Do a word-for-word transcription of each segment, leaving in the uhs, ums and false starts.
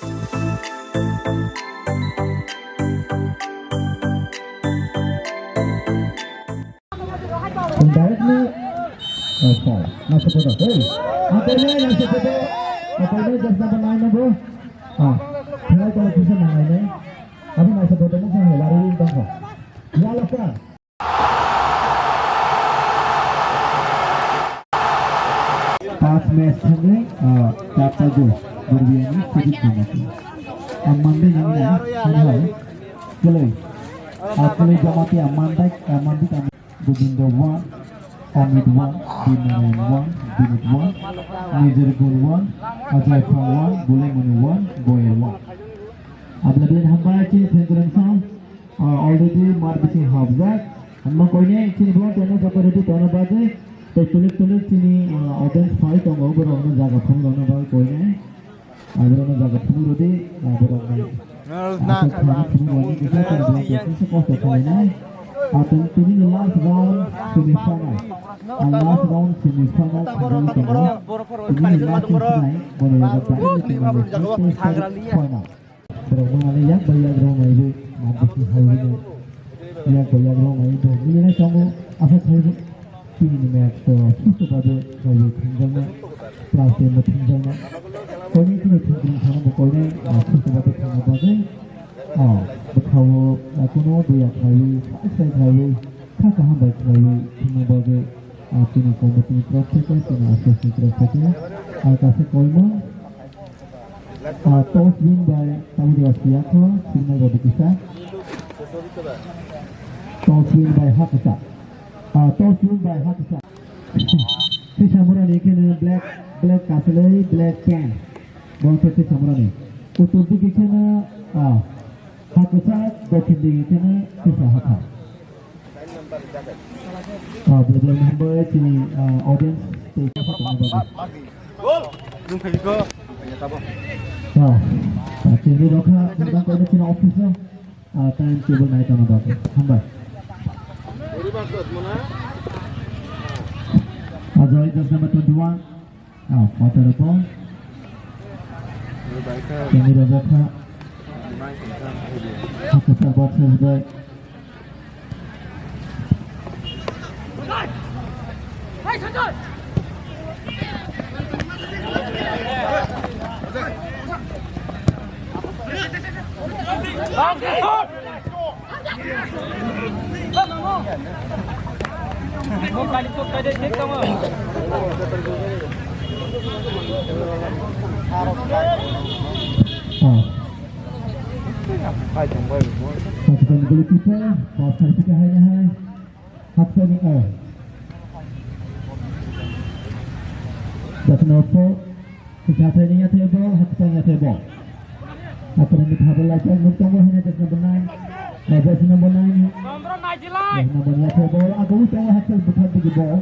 Directly, oh, foul. Naisik photo. Hey, apailai naisik photo. Apailai jersey number nine number. Ah, khlai khlai kisa nangnai nai. Abo naisik photo mung sa helari tongkha. Yellow card. Pas match thangwi, ah, char ta goal. Borbiani Sujit Jamatia. Ang mande nang na, hal hal. Kelai. Ah, Kelai Jamatia, mandai, ah, mandi kami. Gobindo one, Amit one, Dinarayan one, Binod one, Nijor Gul one, Ajay Pha one, Bulemoni one, Boyer one. Abla din hambai chini thank you lang sa. Ah, already mar bising hapjak. Amma koine chini bo teno japa ready tona bagwi. Tei tulik tulik chini, ah, audience phai tongo, borokno jaga phone rwna bagwi koine. Aborokno jaga phunuk rwdi, aborokno. Aswk khaina phunuk rwdi, kisa kisa kosto khlainai. Atwng tini ni last round semi final. Ang last round semi final thangwi tongo. Tini ni last semi final, bono yago direct final. Borok mangani yak bai yak rok naiwi, ma bisi haiwi no. Yak bai yak rok naiwi bo. Nini nai tongo, asa khai bo. Tini ni match to susto babe khlaiwi thangjakna, plus team bo thangjakna. Koinai tini thangkhrung thangma bo koinai, ah, susto babe thangma bagwi, ah, bwkhao, ah, kuno buya khlaiwi, sai sai khlaiwi, kha kaham bai khlaiwi thangma bagwi, ah, tini committee ni torof theke, tini association ni torof theke, ah, kaisa koimung. Ah, toss win by Tabuk Rasiya kho, signal rw kisa. Toss win by Hakcha. Ah, toss win by Hakcha. Tisa murani khe black, black kaselai, black pant. Bo khe tisa murani. Uttor digi khe, ah, Hakcha, dokhin digi khe tisa Hakha. Ah, belai belai hambai chini, ah, audience tei kha tongna bagwi. Ah, ah, chini rokha, nang kono chini office no, ah, time table nai tongna bagwi. Hambai. Ajoy, jersey number twenty-one. Ah, photo rw ball. Tini rw ball kha. Hakcha ball se rw bai. Hakcha ni goalkeeper, pass khai pika hai hai. Hakcha ni, oh. Dakno po. Kisa thani yathai ball, hakcha yathai ball. Akwrwngni phabor laijak nuk tongo hwnwi jersey number nine. Eh, jersey number nine. Jersey number yathai ball. Agwi tongo hakcha buthar digi ball.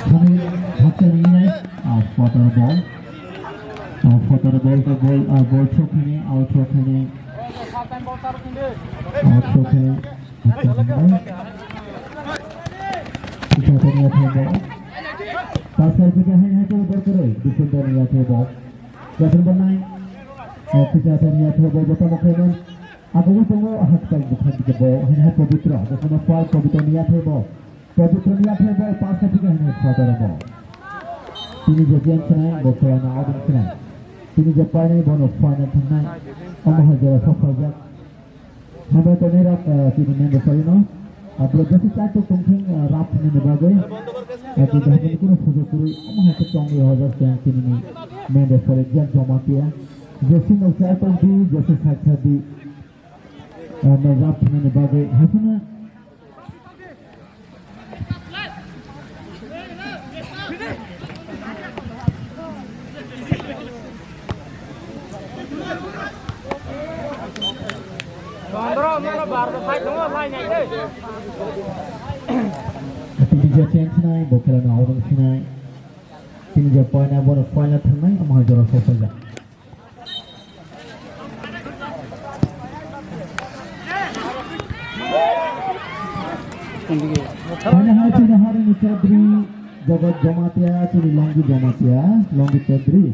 Thani hakcha ni nai. Ah, photo ball. Ah, photo ball to ball, ah, ball throw khaini, out throw khaini. Out throw khaini. Kisa thani yathai ball. Pasal pika hai hai khe ball kwrwi. Defender ni yathai ball. Jersey number nine. Eh, kisa thani yathai ball bottom of heaven. Agwi tongo hakchai bukhak digi ball. Hai hai Pabitra. Jersey number five Pabitra ni yathai ball. Pabitra ni yathai ball. Pasal pika hai hai photo ball. Tini je jeng khnai, bo khlai na adum khnai. Tini je painai bono final thangnai. Omo hai jora sok phaijak. Hambai tongnai rap, eh, tini main referee no. Abro jesa chai tok tongthung, eh, rap hwnwi ni bagwi. Eh, tini hambai kuno sujok kwrwi, omo hai khe tongwi hojak se ang tini ni main referee Jack Jamatia. Jesi no chai tok di, jesi sak sak di. Eh, no rap hwnwi ni bagwi. Haphano Tini je chance nai, bo khela na orang sinai. Tini je point na, bono point na thangnai, omo hai jora sokphaijak. Hanya hai chini hari ni Chaudhary Jagat Jamatia, chini Longi Jamatia, Longi Chaudhary.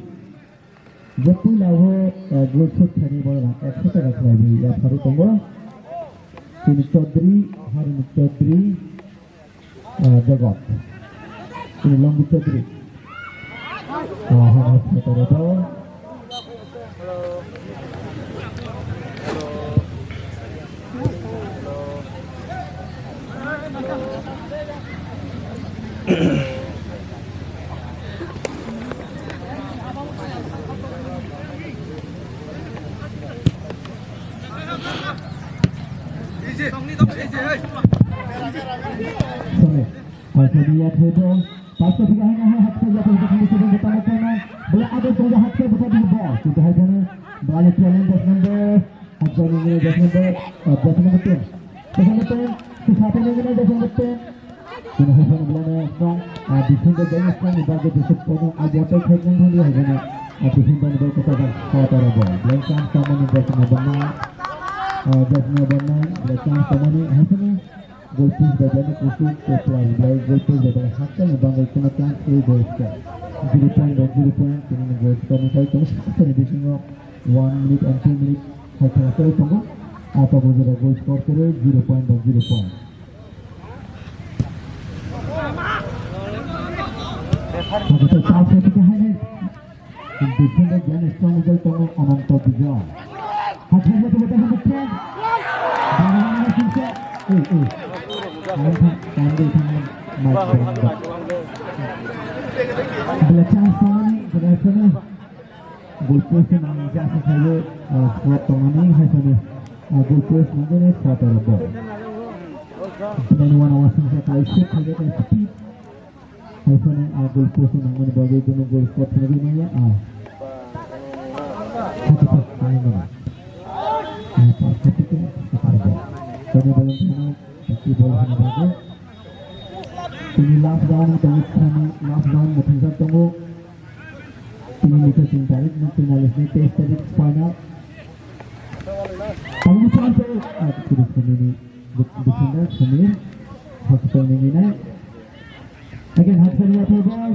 Jepui laho, eh, gol shoot thani bol rang ekso taka khlai bi ya pharu tongo. Chini Chaudhary, hari ni Chaudhary, eh, Jagat. Chini Longi Chaudhary. Ah, hano photo rodo. Sorry. Pass ko thik hai na hai, haksa ya, pass ko thik hai na. Bela ado ko haksa buka di ball. Kintu hai jana ball challenge das number. Haksa ni ni das number, ah, das number ten. Das number ten. Sisa pe ni ni das number ten. Kini hai jana bela na strong. Ah, defender jana strong ni bagi disuk kono aja pe khek nang thang hai jana. Ah, defender ni ball ko ta ball. Blank chance tamani das number nine. Ah, das number nine. Blank chance tamani hai jana. Goal post bai jani kusuk ke plus bai goal post bai jani haksa ni bangwi kuna chance ke goal score. Zero point by zero point, tini ni goal score ni sai tong sani bisingo one minute and two minute hai khela sai tongo. Apa bujura goal score kere zero point by zero point. Apa tu chance ke kita hai ni. Defender jani strong jai tongo Ananto Bijoy. Hathai jai tongo Ananto Bijoy. Bala hana singsa. Eh, eh. Alang thang, tangde thang, mat bangda. Bela chance tongmani, bela sini. Goal post nang jasa khayo, ah, slot tongmani, hai sini. Ah, goal post nang jani slot aro ball. Bela ni wana wasingsa khlai shoot khlai speed. Hai phano a goal post nangmani bagwi bono goal spot phano rwi manya a. Hati phak phano mano. A pass hati ke, a pass ba. Kami balon phano, hati ball phano bagwi. Tini last round, tini phano last round, muthungjak tongo. Tini mita sing tarik, nung tini alis ni teis tarik final. Tamo chance, a, tini phano ni. Defender Samir, haksa ni minai. Again, haksa ni athai ball.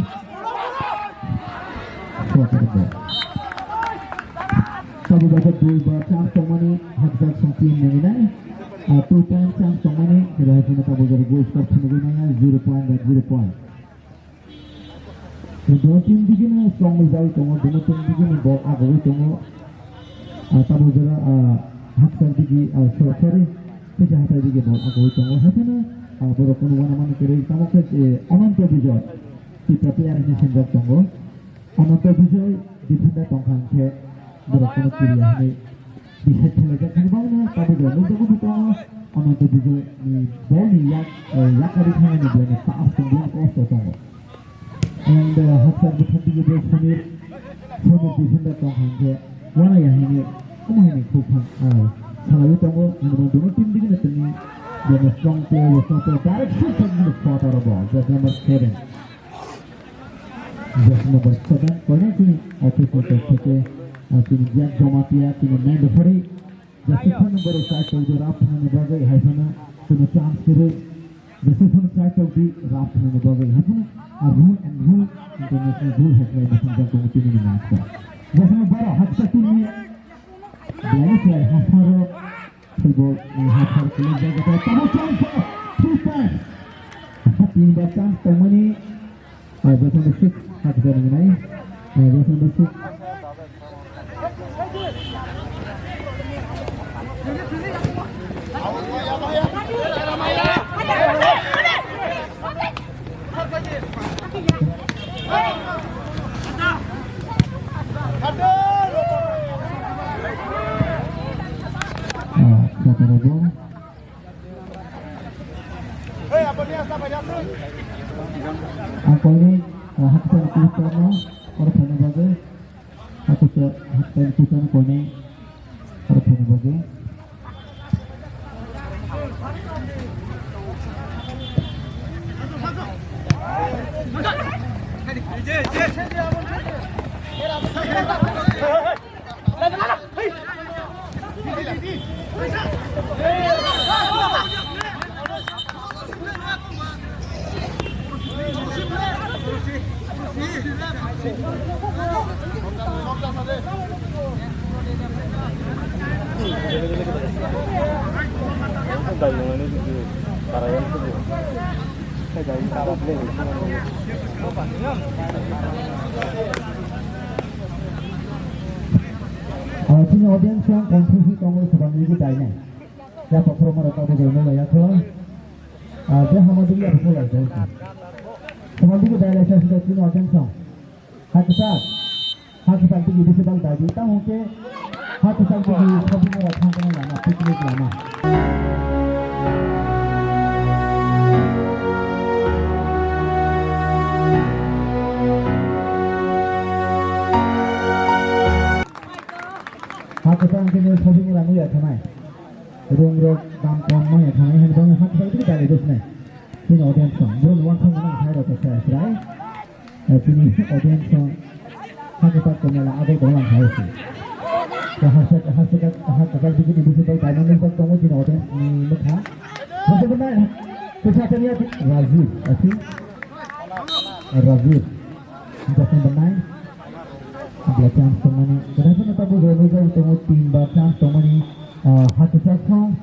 Shot on goal. Sabu bacha dui bar chance tongmani, haksa song team ni minai. Ah, two time chance tongmani, kira haksa ni tabu jari goal score phunugui maya, zero point by zero point. Duno team digini strong jai tongo, duno team digini ball agoi tongo. Ah, tamo jora, ah, haksa digi, ah, so-, sorry, kisa hatai digi ball agoi tongo. Haikhe no, ah, borok kono wana mani kwrwi tamo khe, eh, Ananto Bijoy, Tipra player hinwi sinjak tongo. Ananto Bijoy defender tongkha hwnkhe borok kono kiriya hinwi decide khlaijak. Hwnwi bangno tamo jora nukjago bo tongo, Ananto Bijoy ni ball ni yak, eh, yakari thangani bwlai ni pass tong bini kosto tongo. And, uh, haksa bwthak digi bo Samir, Samir defender tong hwnkhe wana ya hini, omo hini khuk phang, uh, salaiwi tongo, hwnba duno team digini tini, bini strong player, strong player, direct shoot khagini photo ro ball, jersey number seven. Jersey number seven, koina tini office ni tok theke, uh, tini Jack Jamatia, tini man referee. Jersey phano borok chai tokdi rap phanani bagwi hai phano chwngno chance kwrwi. Jersey phano chai tokdi rap phanani bagwi hai phano a rule and rule, international rule hai khlai muchungjak tongo tini ni match o. Jersey no borok haksa tini belai khlai hapharo football ni haphar kwlwk jaga tamo chance two times. Tini ba chance tongmani. Ah, jersey number six, haksa nang nai. Ah, jersey number six. Ah, haksa rogo. Akolni, ah, haksa ni kuchano, oro phaina bagwi. Haksa, haksa ni kuchano koinai, oro phaina bagwi. Ah, chini audience yang confuse tongo, sabang ini daine. Ya, pokro maro tabo jono la ya kho. Ah, je hama digi ya kho la jono. Sabang digi daine sa sida chini audience yang. Haksa, haksa tigi bisi bang dagi. Tamo ke haksa tigi shopping mall thang thang lama, picnic lama. Haksa tigi shopping mall lama ya thanai. Room rok dam kom ma ya thanai, hen bang haksa tigi dagi dos nai. Chini audience song, bro, nuan song mana hai rok sa srai. Eh, chini audience song, hakhe tak tongo la, agol tong lang hai se. Ya, hasik, hasik, hasik, hasik, bigini bisi bai dynamic bak tongo chini audience ni mukha. Hasik benai, kisa tanya Rajiv, asi. Rajiv, just number nine. Abla chance tongmani, kenapa nata bu relo jai tongo team ba chance tongmani, ah, hakhe tak song.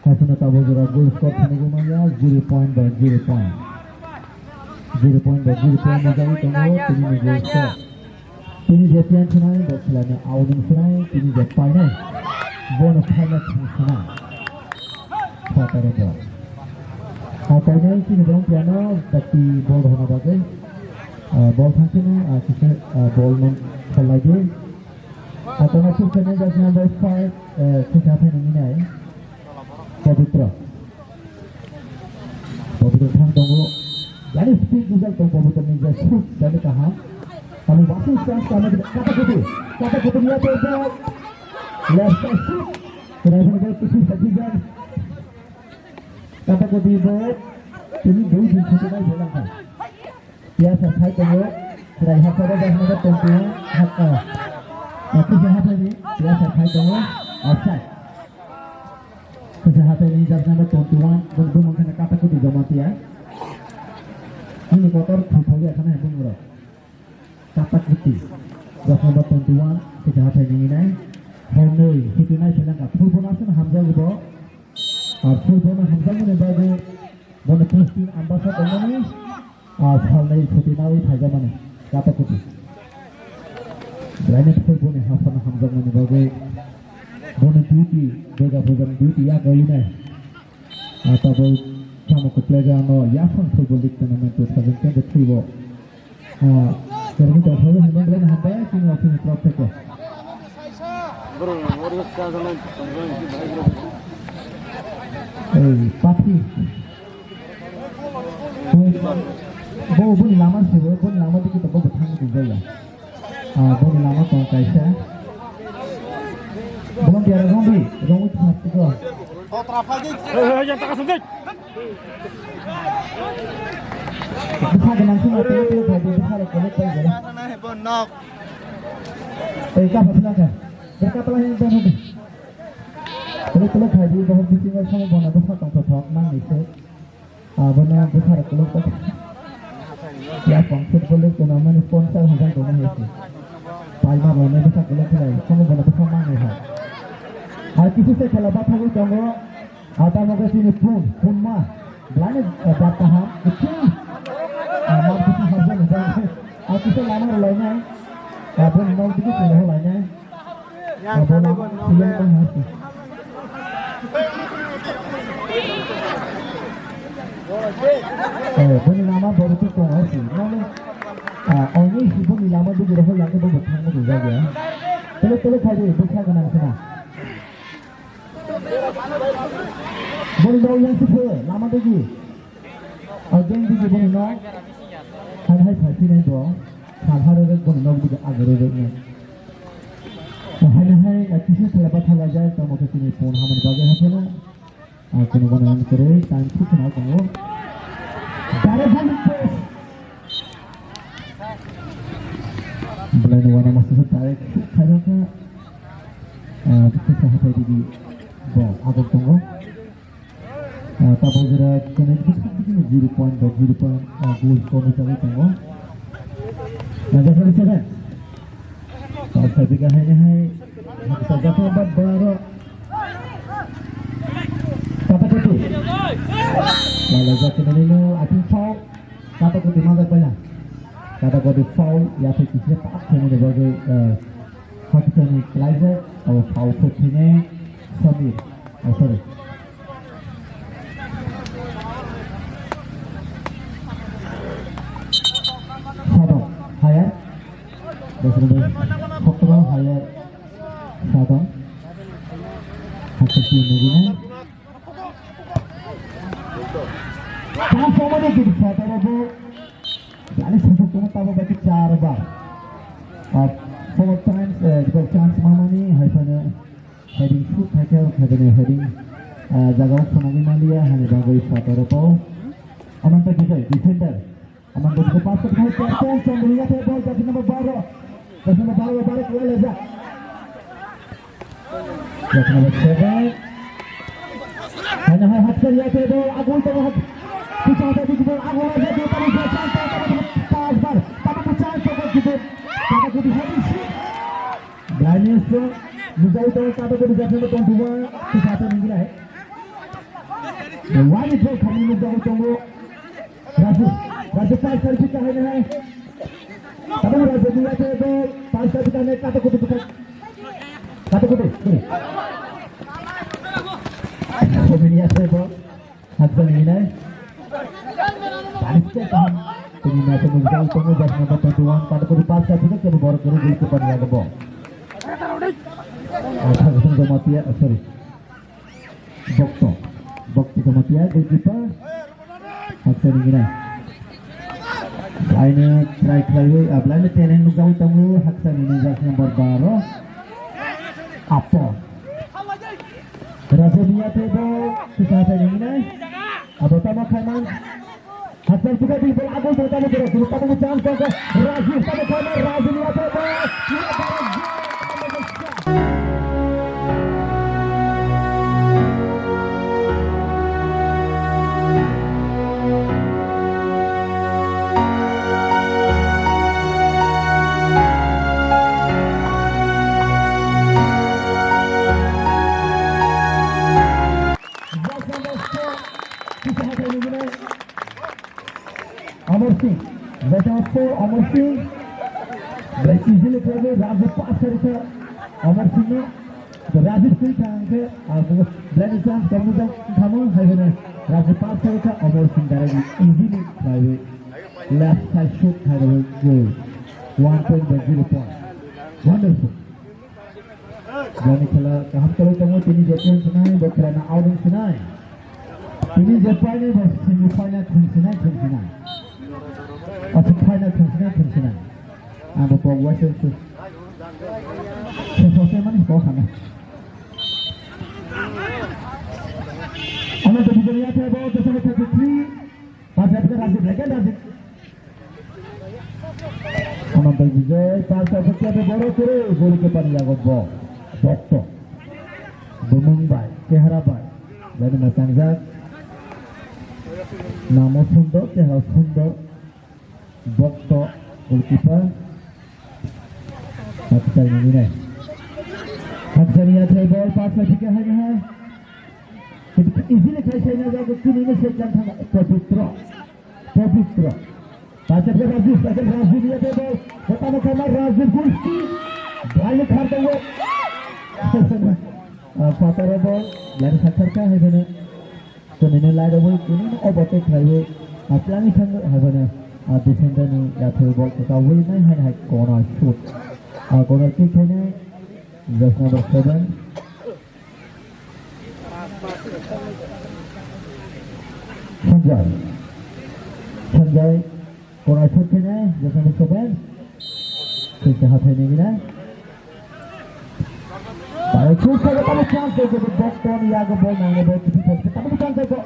Haisano tabuk jora goal score thani gumaya, zero point by zero point. Zero point by zero point ni jagwi tongo tini ni goal score. Tini je pen sinai, bo khelai ni auning sinai, tini je painai, bono phaina thang sinai. Phataro bo. A painai chini bong piano, dakti bol hona bagwi. Ah, bol thang sini, ah, kisa, ah, bol no khalai di. Ah, tona suk sini, jersey number five, eh, kisa thani nai. Pabitra. Pabitra thang tongo. Jani speed rijak tong Pabitra ni je shoot jani kaham. Kami wasu chance kami kata kutu. Kata kutu niya to ball. Left side shoot. Kena kena kena kutu sajijan. Kata kutu ball. Tini dui din satu kali bola kan. Piyasa sai tongo, chwrai hapsaro jasmada tongtio, haka. Kisa hathani, piyasa sai tongo, outside. Kisa hathani jasmada twenty-one, bumung khana kata kuti joma tiya. Ini kotor thupoli akhana bumung ro. Kata kuti, jasmada twenty-one, kisa hathani nai. Hornoi, sutinai selangka, thulbo nasun hamjago bo. Ar thulbona hamjakmani bagwi bono posting ambasa tongmani, ah, salnwi suti nawi phaijakmani kata kuti. Belai no thulboni hapsano hamjakmani bagwi bono duty, bega bujang duty ya gawi nai. Ah, tabuk samo kwplai ano Yasang Football League Tournament two thousand twenty-three bo. Ah, kermita sawi hwnwi belai no hambai chini office ni torop theke. Ei, Pathi. Bo, boni lama se, boni lama digi to bo thang di jaya. Ah, boni lama tong kaisa. Bo dia rong di, rong di thang ko. Bwsa gwnang sima tei tei khai di bwsa rok kolok pai gana. Ei ka pha phila kha. Berka pala hin dong hodi. Kolok kolok khai di dong hodi singa sama bona bwsa tong thok thok mang ni se. Abono bwsa rok kolok pai. Ya kong football le kono mani sponsor hajak dong hodi. Pai ma bona bwsa kolok khai sama bona bwsa mang ni ha. Hai kisi se khela ba thagwi tongo. Atamo khe chini phone, phone ma, belai no, eh, bar kaham, kuchung, eh, mar kuchung habjani jang, ah, kisa lama rw lainai, ah, boni nok digi chwng rw lainai, ah, bono siyang tong hasi. Eh, boni lama borok tong hasi, nani, ah, oni si boni lama digi rw lainai, bo thangma rw jagya. Tele, tele khai di, bwsa gwnang khna. Boni nok yang se phe, lama digi. Ageng digi boni nok. Hai hai phai phinai bo. Sal ha rwrwk boni nok digi age rwrwk nai. Hai hai kisa thala ba thala jai tamo khe chini phone hamani bagwi ha phela. Ah, kuno bono ang kwrwi time thik khna tongo. Direct ball pass. Belai no wana masa sa direct khairokha. Ah, kisa hathai digi bo agok tongo. Ah, tabok jora kene bwkhak bwkhakni zero point ba zero point, ah, goal score ni tangwi tongo. Ah, jafari seven. Ah, sabi ka hai hai. Haksa jafari bat baro. Kata kuti. Lala jati nani no, I think foul. Kata kuti mazak paina. Kata kuti foul, ya thik kisne tak khaimani bagwi, eh, hakitani klaijak, abo foul thuk khine Samir. Oh, sorry. Sadok, higher. Bosong bai, khotro higher. Sadok. Hakiti nugina. Tam somani gidi sadok bo. Jani sosok tamo tamo baki char bar. Ah, four times, eh, chance mamani, hai phano. Heading shoot thakya, heading, heading, ah, jaga o khwnagwi maliya, hani bagwi phataro pao. Ananta Vijay, defender. Ananta Vijay pass khe, captain, Chandriya khe ball, jersey number baro. Jersey number baro, baro khe lejak. Jersey number seven. Hana hai Hakchariya khe ball, agul tongo Hak-, Hakchariya khe ball, agul tongo Hakchariya khe ball, pass bar, tamo chance tongo, tamo heading shoot. Blindness, nukjagwi tongo, kato kori jakhano tongthoma, kwchasa nuknai. The one is for Khamni nukjagwi tongo. Raju, Raju pass kari phika hai nai. Tabuk Raju ni ate do pass kari phika hai nai, kato kori phika. Kato kori, kori. Khamni ate do. Haksa ni nai. Baris ke kaham. Tini nai tunggu jauh tunggu jas number twenty one. Pada kuri pas satu ke kiri bor kiri gol ke padi ada bol. Haksa ni Jamatia, oh, sorry. Bokto. Bokto Jamatia, goalkeeper. Haksa ni nai. Lainnya try khlaiwi, ah, lainnya teneng nukjawi tongo, Haksa ni jas number baro. Apo. Raja Mia tebo, kita apa ini? Apa tama kanan? Hasan juga di bola, Agus, tama bola, tama chance, Raji, tama kanan, Raji Mia tebo. Amar Singh, Amar Singh, Rajiv pass Amar Singh no. Rajiv twi thang khe, ah, bo, Blani chance, Blani chance, kamo, hai hene, Rajiv pass khe kha, Amar Singh direct easily khlaiwi left side shoot khlaiwi goal. One point by zero point. Wonderful. Blani khela kaham kwrwi tongo, tini je point sinai, bo khela na out sinai. Tini je point ni bo semi final thung sinai, thung sinai. Acha final thung sinai, thung sinai. Ang bo pok waisa su. Sosok se mani kok sana. Ano to bijoliya thebo, to sabo thirty three. Pas jabka Rajiv, lagi Rajiv. Ananta Vijay, pas jabka boro kere, goalkeeper yago bo. Bokto. Bumung bai, chehra bai. Jadi macam jak. Namo sundor, chehra sundor. Bokto goalkeeper. Haksa ni nai. Haksa ni athai ball pass la thika hai hai. Easily khai sai na jago kuni ni se kan thang Pavitra. Pavitra. Pass la Rajiv, pass la Rajiv ni athai ball. Kota mo kama Rajiv Gusti. Ball ni khar tongo. Ah, pataro ball. Lari sakar ka hai jana. Kunino lairogwi kunino overtake khlaiwi, ah, plangwi thangwi haibano, ah, defender ni yathwi ball kwkaui nai hai hai corner shoot. Ah, corner kick khainai, jersey number seven. Sanjay. Sanjay. Korai sot khainai, jersey number seven. Sese hathai nai gina. Tamo chance ko, ko bok ton ya ko bol nang ko bol kiti thok. Tamo chance ko.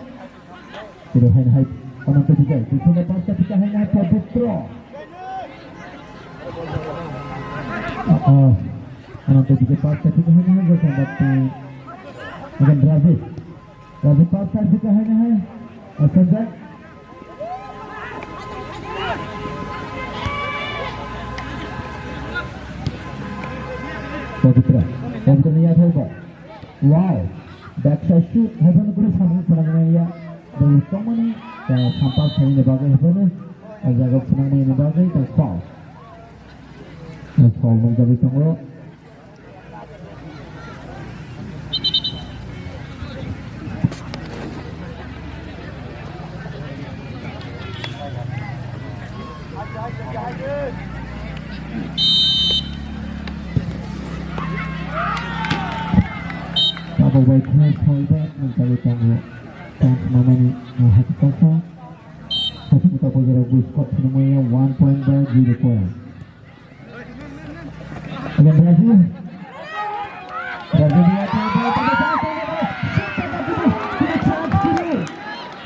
Kiro hai hai. Ananta Vijay. Kiro hai hai. Pavitra. Ah, ah. Ananta Vijay pass ka thik hai hai. Jersey number two. Again Rajiv. Rajiv pass kar dita hai na hai. Asan jai. Pavitra. Pavitra ni athai ba. Wow. Backside shoot, haiphano guri samung phwnangmaya. Bo tongmani, eh, sampa saini bagwi haiphano, o jaga phwnangmani bagwi ta foul. O foul nukjagwi tongo. Tabuk bai khe soi bai nukjagwi tongo. Chance mamani, uh, hakhe kasa. Hakhe tabuk jora goal score phunukmaya one point bai zero point. Again, Brazil. Brazil.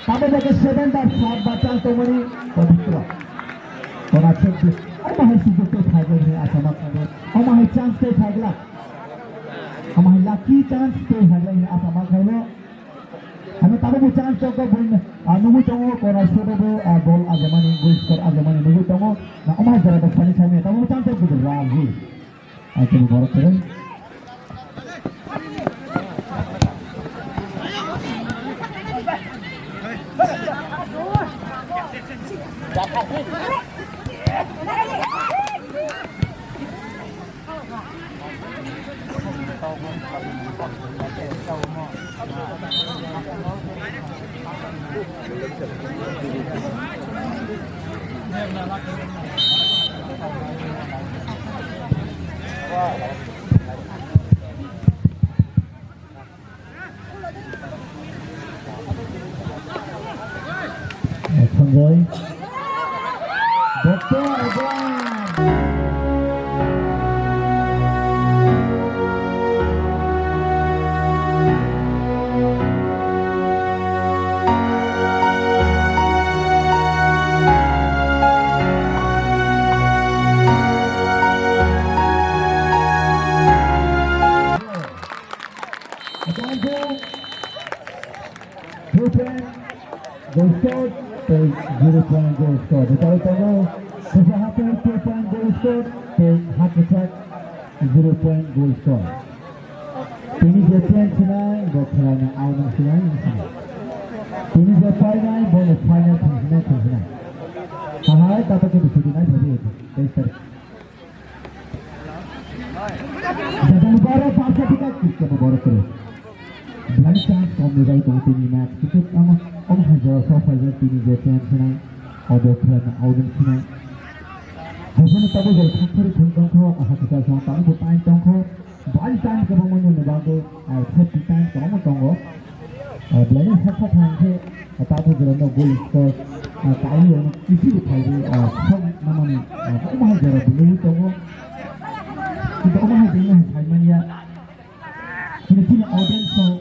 Tamo beke seven bar, sat bar chance tongmani Pabitra. Kona chekdi. Omo hai sujok tei phaigla hwnwi asa ma khago. Omo hai chance tei phaigla. Omo hai lucky chance tei phaigla hwnwi asa ma khago. Ano tabuk bo chance tok tok buino, ah, nugwi tongo, kona shoto bo, ah, ball ajamani, goal score ajamani nugwi tongo. Na omo hai jora tok phani thangmani, tabuk bo chance tok bo Brazil. Ah, kebo borok kwrwi. Sanjay. Doctor Abraham. Two point goal score tei zero point goal score. Jotao tongo Khwsa Haphai two point goal score tei Hakwchak zero point goal score. Tini je ten sinai bo khelani awnung sinai sinai. Tini je painai bono final thang sinai thang sinai. Ahai tata khe bisidi nai thadi. Tei sir. Jadon baro parsa thika kikka bo boro kre. Blank chance kom ni jai tong tini match. Kitu ama om hajo so fajar tini je chance nai. Odo kre na odo sinai. Hajo ni tabo jai thakthari thung tong kho, aha kisa song tang bo tain tong kho. Bal time kwbangma nini bagwi, ah, safety time kwbangma tongo. Ah, belai sak sak thang khe, ah, tabuk jora no goal score, ah, kaui ono easily phaiwi, ah, song mamani, ah, omo hai jora belai tongo. Kintu omo hai belai hai phaimanya. Kintu chini audience song,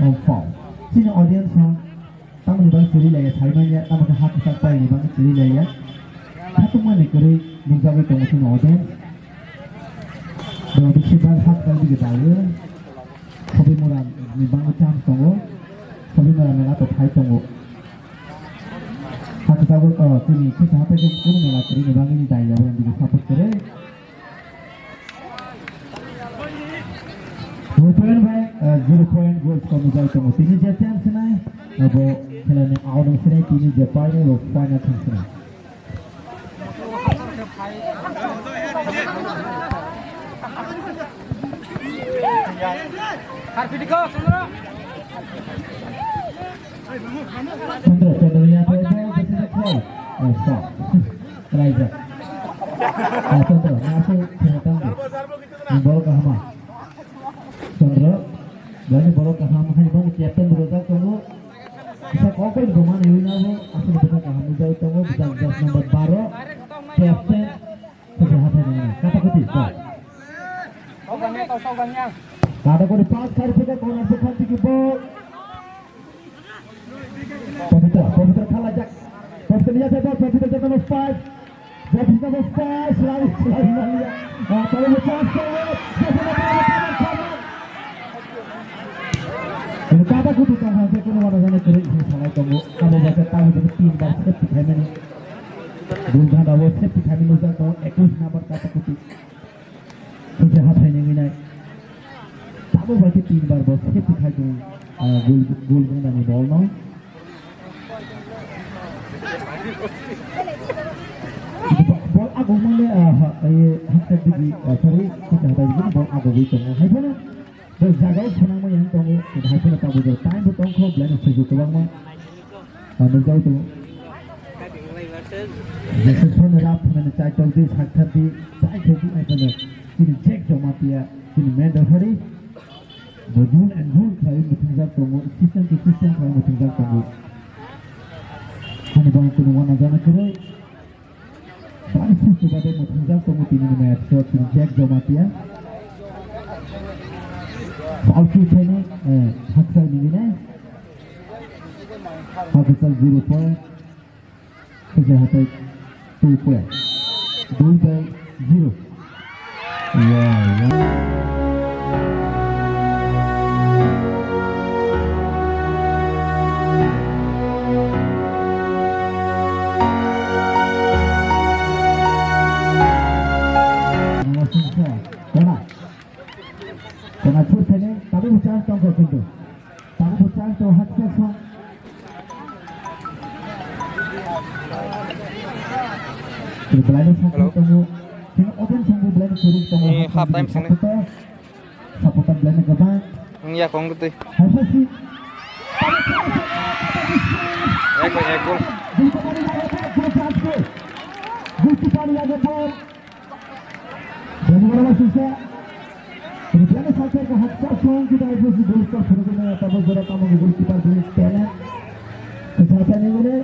oh, foul. Chini audience song, Tamoni bagwi chwrwi laiya, sai manya, tamo khe ha kwchak paini bagwi chwrwi laiya. Khatungmani kwrwi nukjagwi tongo chwngno audience. Bo bisi bal ha kwchak dige daio. Sobimura ni bagwi chance tongo. Sobimura mela to phai tongo. Ha kwchak bo, oh, chini Khwsa Haphai khe kunu mela kwrwi ni bagwi ni daiya bo dige support kwrwi. Two point bai, uh, zero point goal score ni jai tongo. Tini je chance nai, abo khelani awnung sinai tini je painai bo final thang sinai. Chandra, Chandra, ya, ya, ya, ya, ya, ya. Oh, stop. Kelaijak. Ah, Chandra, na asal kena tanggo. Ni bol kahama. Chandra, bani bol kahama hai bani captain bro jak tongo. Kisa kokoi boma ni wina bo, asal beta kaham jak tongo, jak just number baro, captain. Kata kuti, kau. Kata kuti pass kari pika corner bukhan tiki ball. Pabitra, Pabitra khalajak. Pabitra lihat ya, Pabitra jatuh number five. Jatuh number five, selalu, selalu lihat. Ah, kalau lepas, kalau lepas, kalau lepas, kalau lepas. Kata kuti kau hasil kena mana sana kering, salah kamu. Kamu baca tahu jadi tim basket di mana ni. Dul ghada wo safety kami nujak tong ekus number kata kuti. Khwsa Haphai ni winai. Tabuk bai khe tinbar bo save khai tongo, ah, gol, gol gwnani bol no. Bol aguk mane, ah, ha, eh, haksa digi, ah, sorry, haksa hatai digi bol agugwi tongo. Hai phano bo jaga o swnamwi yang tongo, hai phano tabuk jora time bo tongkho, belai no sujuk kwbangma. Ano jai tongo. Jeswk phano rap hwnani chai tongdi, sakthar di, chai tongdi, hai phano chini Jack Jamatia, chini main referee. Bo rule and rule khlaiwi mwthangzak tongo, system to system khlaiwi mwthangzak tongo. Hani bang kuno wana jana kwrwi. Bani swipe bade mwthangzak tongo tini ni match o, tini Jack Jamatia. Foul kick khaini, eh, hakchal nini nai. Hakchal zero point. Kisa hatai two point. Dui bai zero. Wow, wow. Kona. Kona chut khaini, tabuk bo chance tongkha kintu. Tabuk bo chance tong haksa song. Belai no sakha tongo. Kino open song bo belai no kiri tongo. Eh, half time song. Supporter, supporter belai no gabang. Wng ya kong twi. Hai sa si. Ek bai ek goal. Goalkeeper ya gabang. Jani wala sisa. Replay ni sakhe ko haksa song kita itu si goal scorer phuru kene tabuk jora tamo goalkeeper bini talent. Kejata ni bini.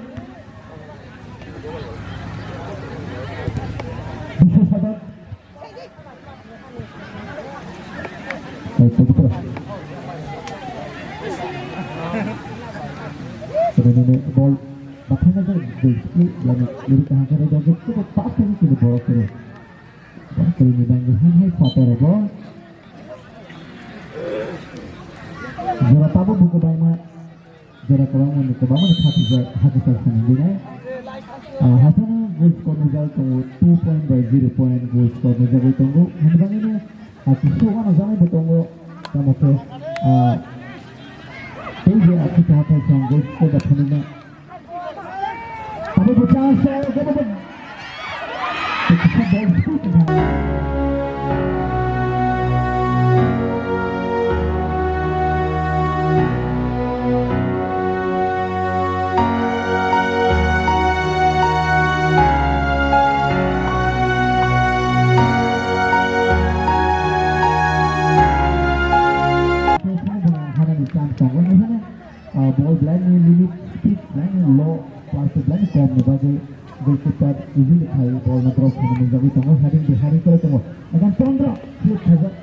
Biswa Sadak. Hai, Pabitra. Ini, ini ball. Bakal saja goal. Ini, ini, ini kaham saja joget. Cukup pas saja sini ball kiri. Bwkrini bangwi hai hai photo rwgo. Jora tabuk buku baima, jora kwbangma ni kwbangma ni khatijak hakhe chak swnam dinai. Ah, haphano goal score nujagwi tongo, two point by zero point goal score nujagwi tongo. Hwnwi bangwino, ah, kisu wano janai bo tongo. Tamo khe, ah, tei je, ah, kisa hathai song goal score da phunukna. Abo bo chance, abo bo. Hanani chance tongo, nai hwnwi. Ah, ball belai ni limit, speed belai ni low, plus belai ni kom ni bagwi goalkeeper easily khai ball no drop khaina nukjagwi tongo, heading de heading khlai tongo. Ekan Chandra, slip khaijak.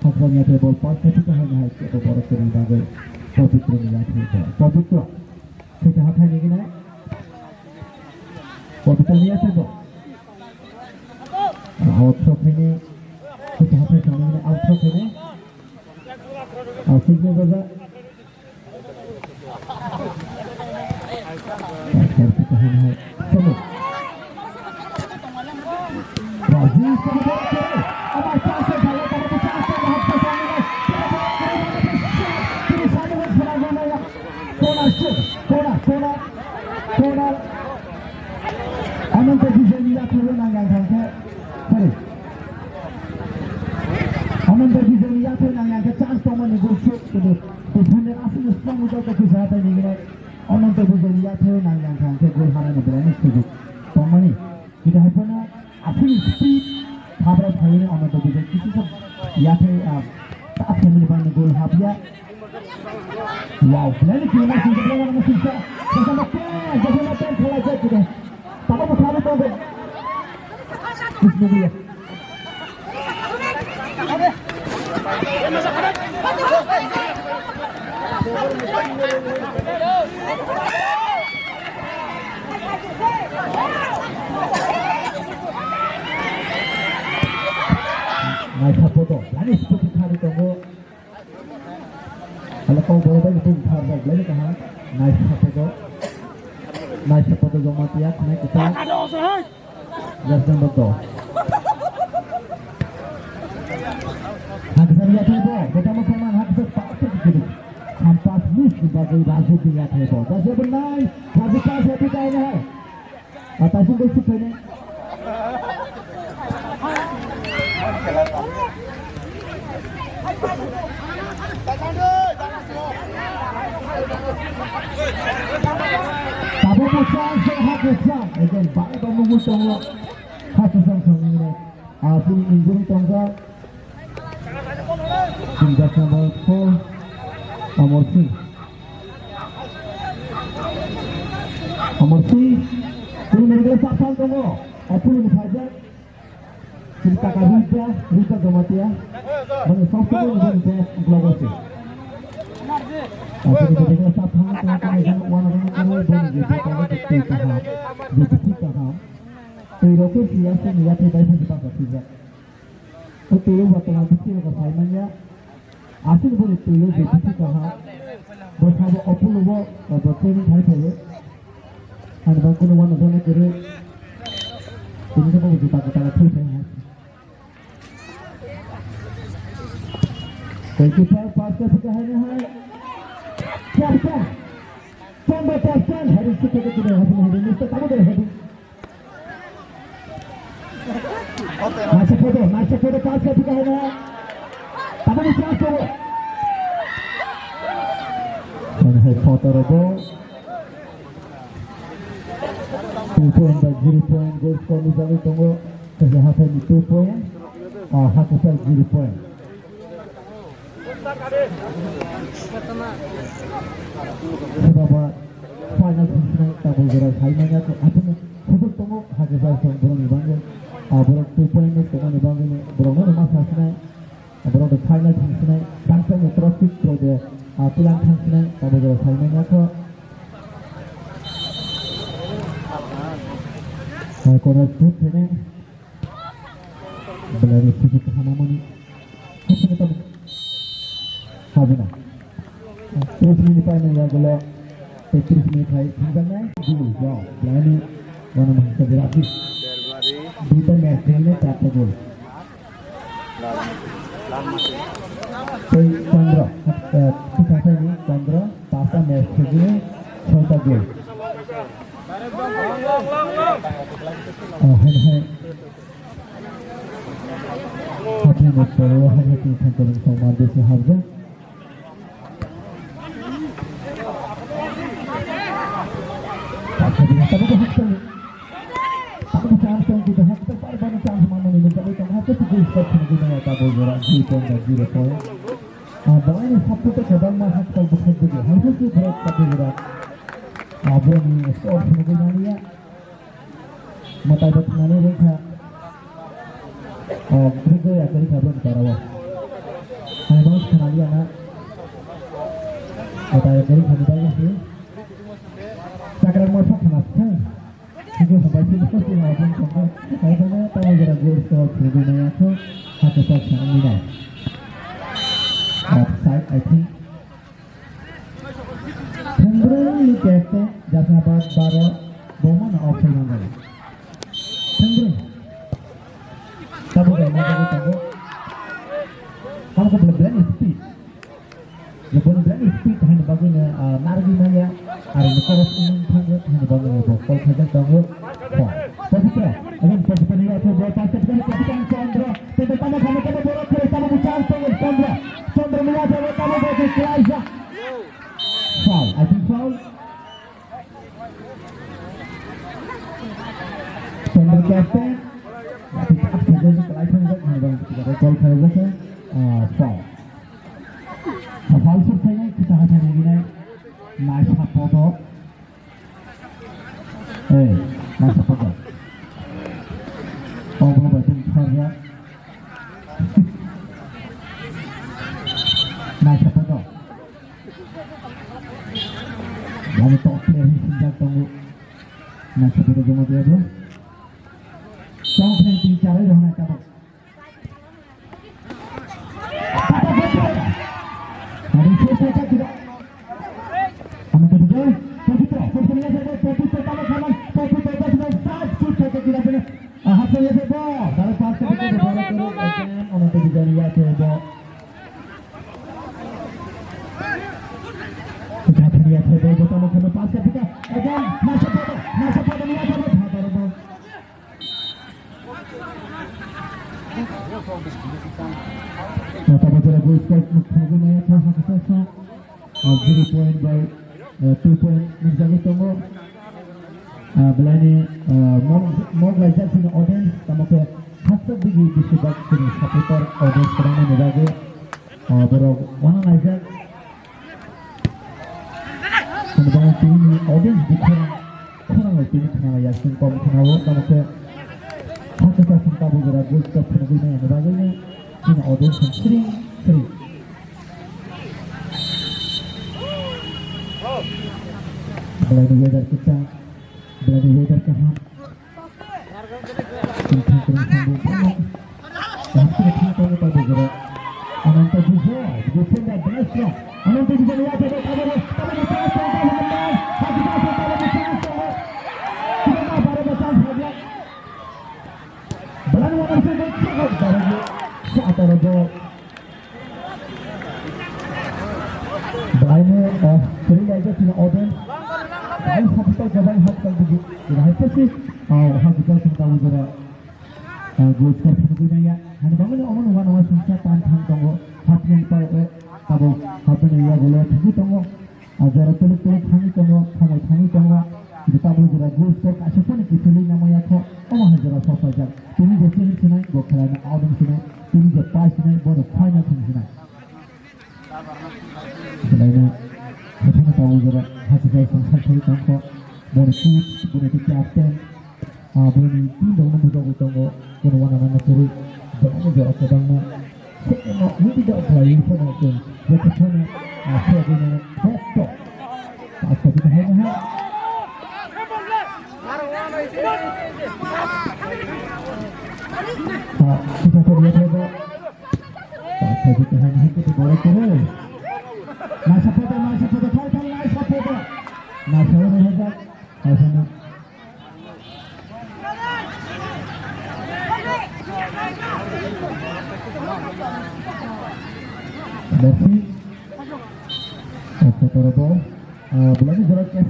Hakjak ya ball pass khai thika haino hai kebo borok kwrwini bagwi Pabitra ni ya thai bo. Pabitra, thika hathai ni gina. Pabitra ni ya thai bo. Out thok khaini, thika hathai khaini out thok khaini. Out thok khaini. Corner shoot, corner, corner, corner. Ananto Bijoy ni yathai o nang yang thang khe, sorry. Ananto Bijoy ni yathai o nang yang khe chance tongmani goal shoot, kitu defender aswk strong ujak khe kisa hatai ni gwnai. Ananto Bijoy ni yathai o nang yang thang khe goal harani belai ni sujuk tongmani. Kitu hai phano aswk speed habra phaiwi Ananto Bijoy kisa sa yathai, ah, ta family bangni goal hapya. Wow, belai ni kiriman sing kiriman sing sa. Jasa mate, jasa mate khalai jai kide. Tamo mo khabu to. Bismillah. Nai sapoto, lani sapoto khari tongo. Hala kok borok bai bung thar bai belai kaha. Nai sapoto. Nai sapoto joma tiya khnai kita. Jas number two. Haksan ya thai bo. Gotama Salman hakhe pass khe kiri. Sampas miss ni bagwi Raju biya thebo. Raju benai, Raju pass ya biya nai. Ataising bai suk phainai. Tabuk bo chance, hakhe chance. Again, bai bai nungwi tongo. Hakhe chance nungwi. Ah, pini injury tongjak. Jersey number four, Amar Singh. Amar Singh, pini medical sub thang tongo. Apuni ni phaijak. Pini taka Rita, Rita Jamatia. Bani soft ball, bani best block ase. Apuni ni medical sub thang tongo, bani best block ase. Bani best block ase. Twi kaham. Twi rok khe siya se ni yathai bai se bangsa sijak. O twi o ba tongma bisi rok sai manya. Aswk bo ni twi o je bisi kaham. Bo sabo Apollo bo, bo training khai phaio. Ani bang kuno wano jana kere. Tini sabo juta kata kata thui phai hai. Goalkeeper pass ka thika hai na hai. Captain. Chombo captain. Hari sikhe ke kire hai, hari sikhe ke kire hai. Naisha photo, naisha photo, pass ka thika hai na. Tabuk ni chance tongo. Mane hai photo rogo. Two point by zero point, goal score ni bagwi tongo. Kaisa hathai ni two point, ah, hakhe zero point. Seba ba final thangsinai tabuk jora sai manya khe aswkno sujok tongo, hakhe jai song borokni bagwi, ah, borok two point no tongmani bagwi no borokno rwma sasinai, borok the final thangsinai, tangsa ni trophy tei de, ah, tilang thangsinai tabuk jora sai manya khe, ah, corner shoot thene. Belai ni sujuk hamamani. Habina. Tris minit paimani yagulo. Tris minit hai thangjaknai. Gol, wow. Belai ni wana mahasa berarti. Duita match khelne charta gol. Tei pondro, eh, tisa saini pondro, pasta match khelne soita gol. Oh, hai, hai. Hapni ni poro hai, hai, tini thangkar ni songma besi habjak. Tapi dia tak ada hakkan. Tak ada chance yang kita hakkan. Bar bar chance mana ni? Mencari chance. Hakkan tu gol score kena guna ya, tak boleh orang. Zero point dan zero point. Ah, belai ni sab tu tak ada mah hakkan bukan juga. Harus tu berat tapi berat. Ah, boleh ni score kena guna ya. Mwtai bo thwngnani rwngkha. O, rwngkha ya, kwrwi kha bwrwni para o. Ani bono khwnaliya na. Mwtai kwrwi kha ni bagwi se. Chakrak mo sok khna se. Hingke hambai se, se, se, ha, bwrwni tongkha. Ai bono tamo jora gol score phunugwi maya kho. Hakhe sok khna wngwi nai. Offside, I think. Thwngbrwngni captain Jasnabad Baro bo mano offside nangjago. Thwngbrwng. Tabuk bai nangjago tongo. Abo khe belai belai speed. Jeboni belai speed haino bagwino, ah, narwgwi manya. Aro ni koros wngwi thango haino bagwino bo kol khaijak tongo. Pavitra, again Pavitra ni yathai ball pass khe Pavitra Chandra. Tei tamo khamwi tamo borok khe tamo bo chance tongo Chandra. Chandra ni yathai tamo bo khe khlaijak. Foul, I think foul. Chandra captain. Yathai pass khe khlaijak, goal khlaijak, ah, foul. Foul shoot khainai, kita hai khainai ginai. Nice support. Hey, nice support. Oh, bro, bai tong kharya. Nice support. Yang top player ni sinjak tongo. Nice support joma dia, bro. Tong khe tin char rok na tabok. Ah, belai ni, ah, mog, mog laijak chini audience, tamo khe hasteo bigi bisi bak chini supporter audience kwbangma ni bagwi, ah, borok uanang laijak. Chini bangma tini ni audience bi khorang, khorang rok tini khna ya, chwng kom khna o, tamo khe hasteo chwng tabuk jora goal score phunugwi nai ni bagwi ni chini audience chwng sring sring. Belai ni weather kwchang, belai ni weather kaham. Tini thang kwrwng sambu phano. Kaham khe thang tongo tabuk jora. Ananta Bujo, defender, best player. Ananta Bujo ni yathai bai tabuk, tabuk ni chance tongo, tabuk ni chance tongo, tabuk ni chance tongo. Belai ni uanang se tongo, tabuk ni shot aro goal. Belai no, ah, kwrwi laijak chini audience. Belai supporter kwbang hakchal digi. Belai khe si, ah, hakchal chwng tabuk jora, ah, goal score phunugwi manya. Hani bangwi no omo no uanama singsa tan thang tongo. Hapni pa, eh, tabuk hapni yagulo thangwi tongo. Ah, jora teluk teluk thangwi tongo, thangwi thangwi tongo. Kisa tabuk jora goal score kaisa phano kiphilwi namaya kho. Omo hai jora sok paijak. Tini je sini sinai, bo khelai na audience sinai. Tini je pai sinai, bono final thang sinai. Belai no, hathana tabuk jora, hakhe jai tong sal sal tong kho, boni coach, boni tei captain, ah, boni team rok no bujagwi tongo, bono uanama no kwrwi, belai no jora kwbangma, se no, hindi da khlai phano chwng, jotho phano, ah, se gwi no, hotto, pass khe hai no ha. Ah, kita kho dia kho. Pass khe hai hai khe borok khe. Naisa photo, naisa photo, thai thai naisa photo. Naisa oro hojak, naisa na. Merci. Pass khe toro bo. Ah, belai ni jora khe.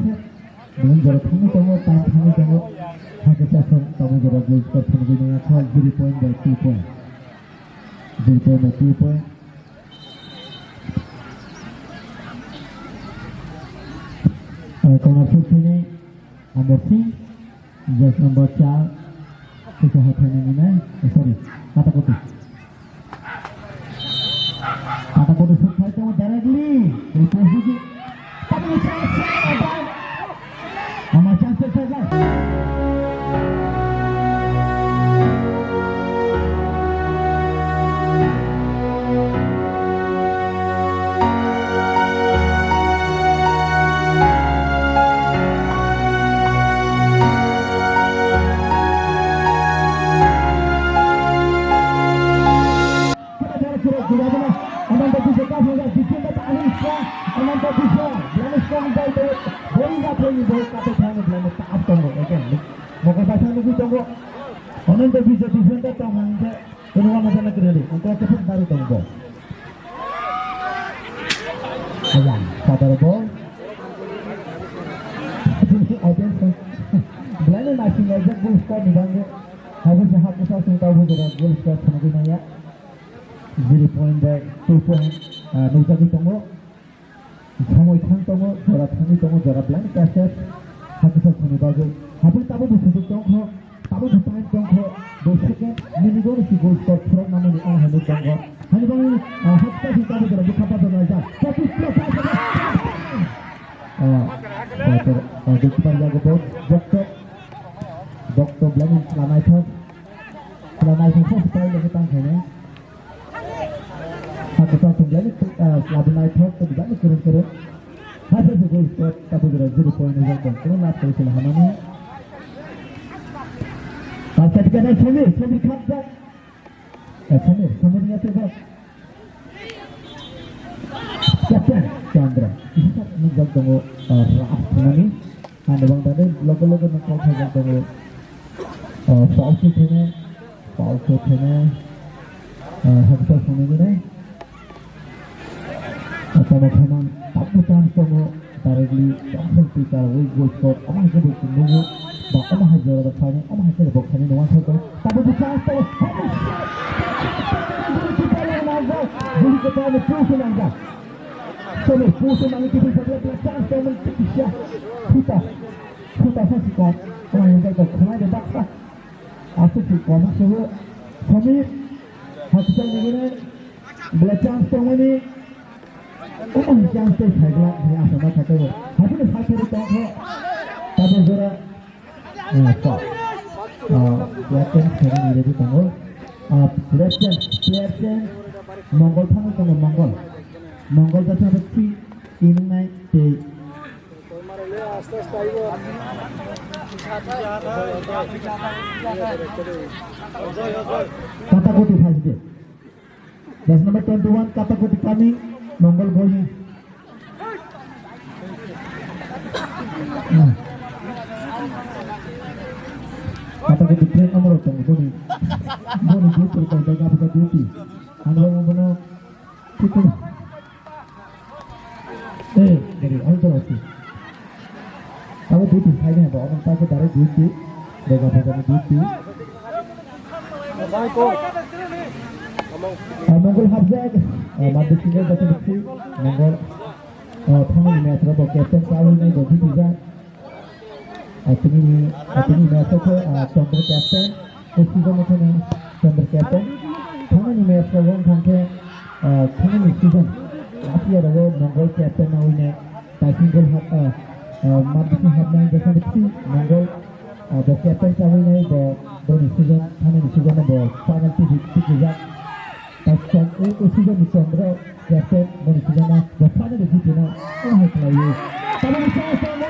Belai jora thangwi tongo, time thangwi tongo. Hakhe chasong tabuk jora goal score phunugwi nangya kha, zero point by two point. Zero point by two point. Ah, corner shoot khainai Amar Singh, jersey number char, kisa hai khainai nini, eh, sorry, Katakoti. Katakoti shoot khai tongo directly. Tei post digi. Tabuk chance, chance, chance. Ama chance, chance, chance. Ananta Biswa kaphang jak, defender ta ani strong. Ananta Biswa, belai strong ball tei ball ya thani ball kathok thani belai ta tongo. Again, mokol baisa nugwi tongo. Ananta Biswa defender tong hang khe, kono wama jana kwrwi. Ungkha khe phuk dari tongo. Ayang, sadar ball. Audience, belai no naising laijak ball score ni bagwi. Habo se habo sa sung tabo jora goal score phunugwi manya. Zero point by two point, ah, nukjagwi tongo. Somoi thang tongo, jora thangwi tongo, jora belai khe se hakhe sa sungni bagwi. Habo tabuk bo sujuk tong kho, tabuk bo time tong kho, bo second, minute o si goal score phurok namani ang hai nuk tong kho. Hani bagwi, ah, hakhe sa sung tabuk jora bwkha bajak laijak. Choti pro sa sa. Ah, goalkeeper jago bo, bokto, bokto belai no chwla naithok, chwla naithok sa se try le khe tang khainai. Hakhe sa sung belai no, ah, chwla bo naithok, tei belai no kwrwng kwrwng. Hakhe se goal score tabuk jora zero point ni jak tong, kono last khe se hamani. Pass khe khe Samir, Samir khapjak. Eh, Samir, Samir ni ate bak. Captain Chandra. Kisa nukjak tongo, ah, Raf thumani. Ani bang tadi logo logo nang kok thajak tongo. Ah, foul shoot hene, foul shoot hene. Ah, haksa sungni gini. Tamo khaimang tabuk chance tongo, directly Johnson Peter wi goal score, omo hai khe bo nugo, ba omo hai jora da khainai, omo hai khe bo khainai no wansai khe, tabuk bo chance tongo, guli kwtal ni pusu nangjak, soni pusu nangwi kiphilsa khe chance tongo, kisa, khuta, khuta sa sikon. Khwnai de baksa. Aswk se kwbangma sugo. Samir. Hakisa nigini. Bela chance tongmani. Chance tei phaigla hwnwi asa ma khato. Hakhe sakhe tongkho. Tabuk jora. Ah, foul. Ah, left hand khainani ready tongo. Ah, left hand, left hand. Mongol thangwi tongo, Mongol. Mongol jasa twi inungnai tei. Kata koti phaidi. Jersey number twenty-one, Katakoti coming, Mongol going. Hmm. Katakoti train number tong boni, boni group rok tong jaga buka duty. Ang rong bono titik. Eh, dari, ang to lagi. Abo duty, hai na, ba, orang pakai dari duty, bega bega duty. Ah, Mongol hapjak, ah, madu single basa bisi, Mongol, ah, thangni match rok bo captain Charul nai bo duty jak. Ah, tini, ah, tini match rok, ah, Chandra captain, o season o thani Chandra captain. Thangni match rok wng thangkhe, ah, thangni season, last year o Mongol captain na wine. Taising gol hap, ah, ah, mabisi hapnai, jephru twi Mongol, ah, bo captain chawinai, bo, boni season, thanani season no bo final ticket tikijak. Taisong, o, o season ni Chandra captain, boni season no bo final ni jiti no, o hai khlaiwi. Tabuk ni chance tongo.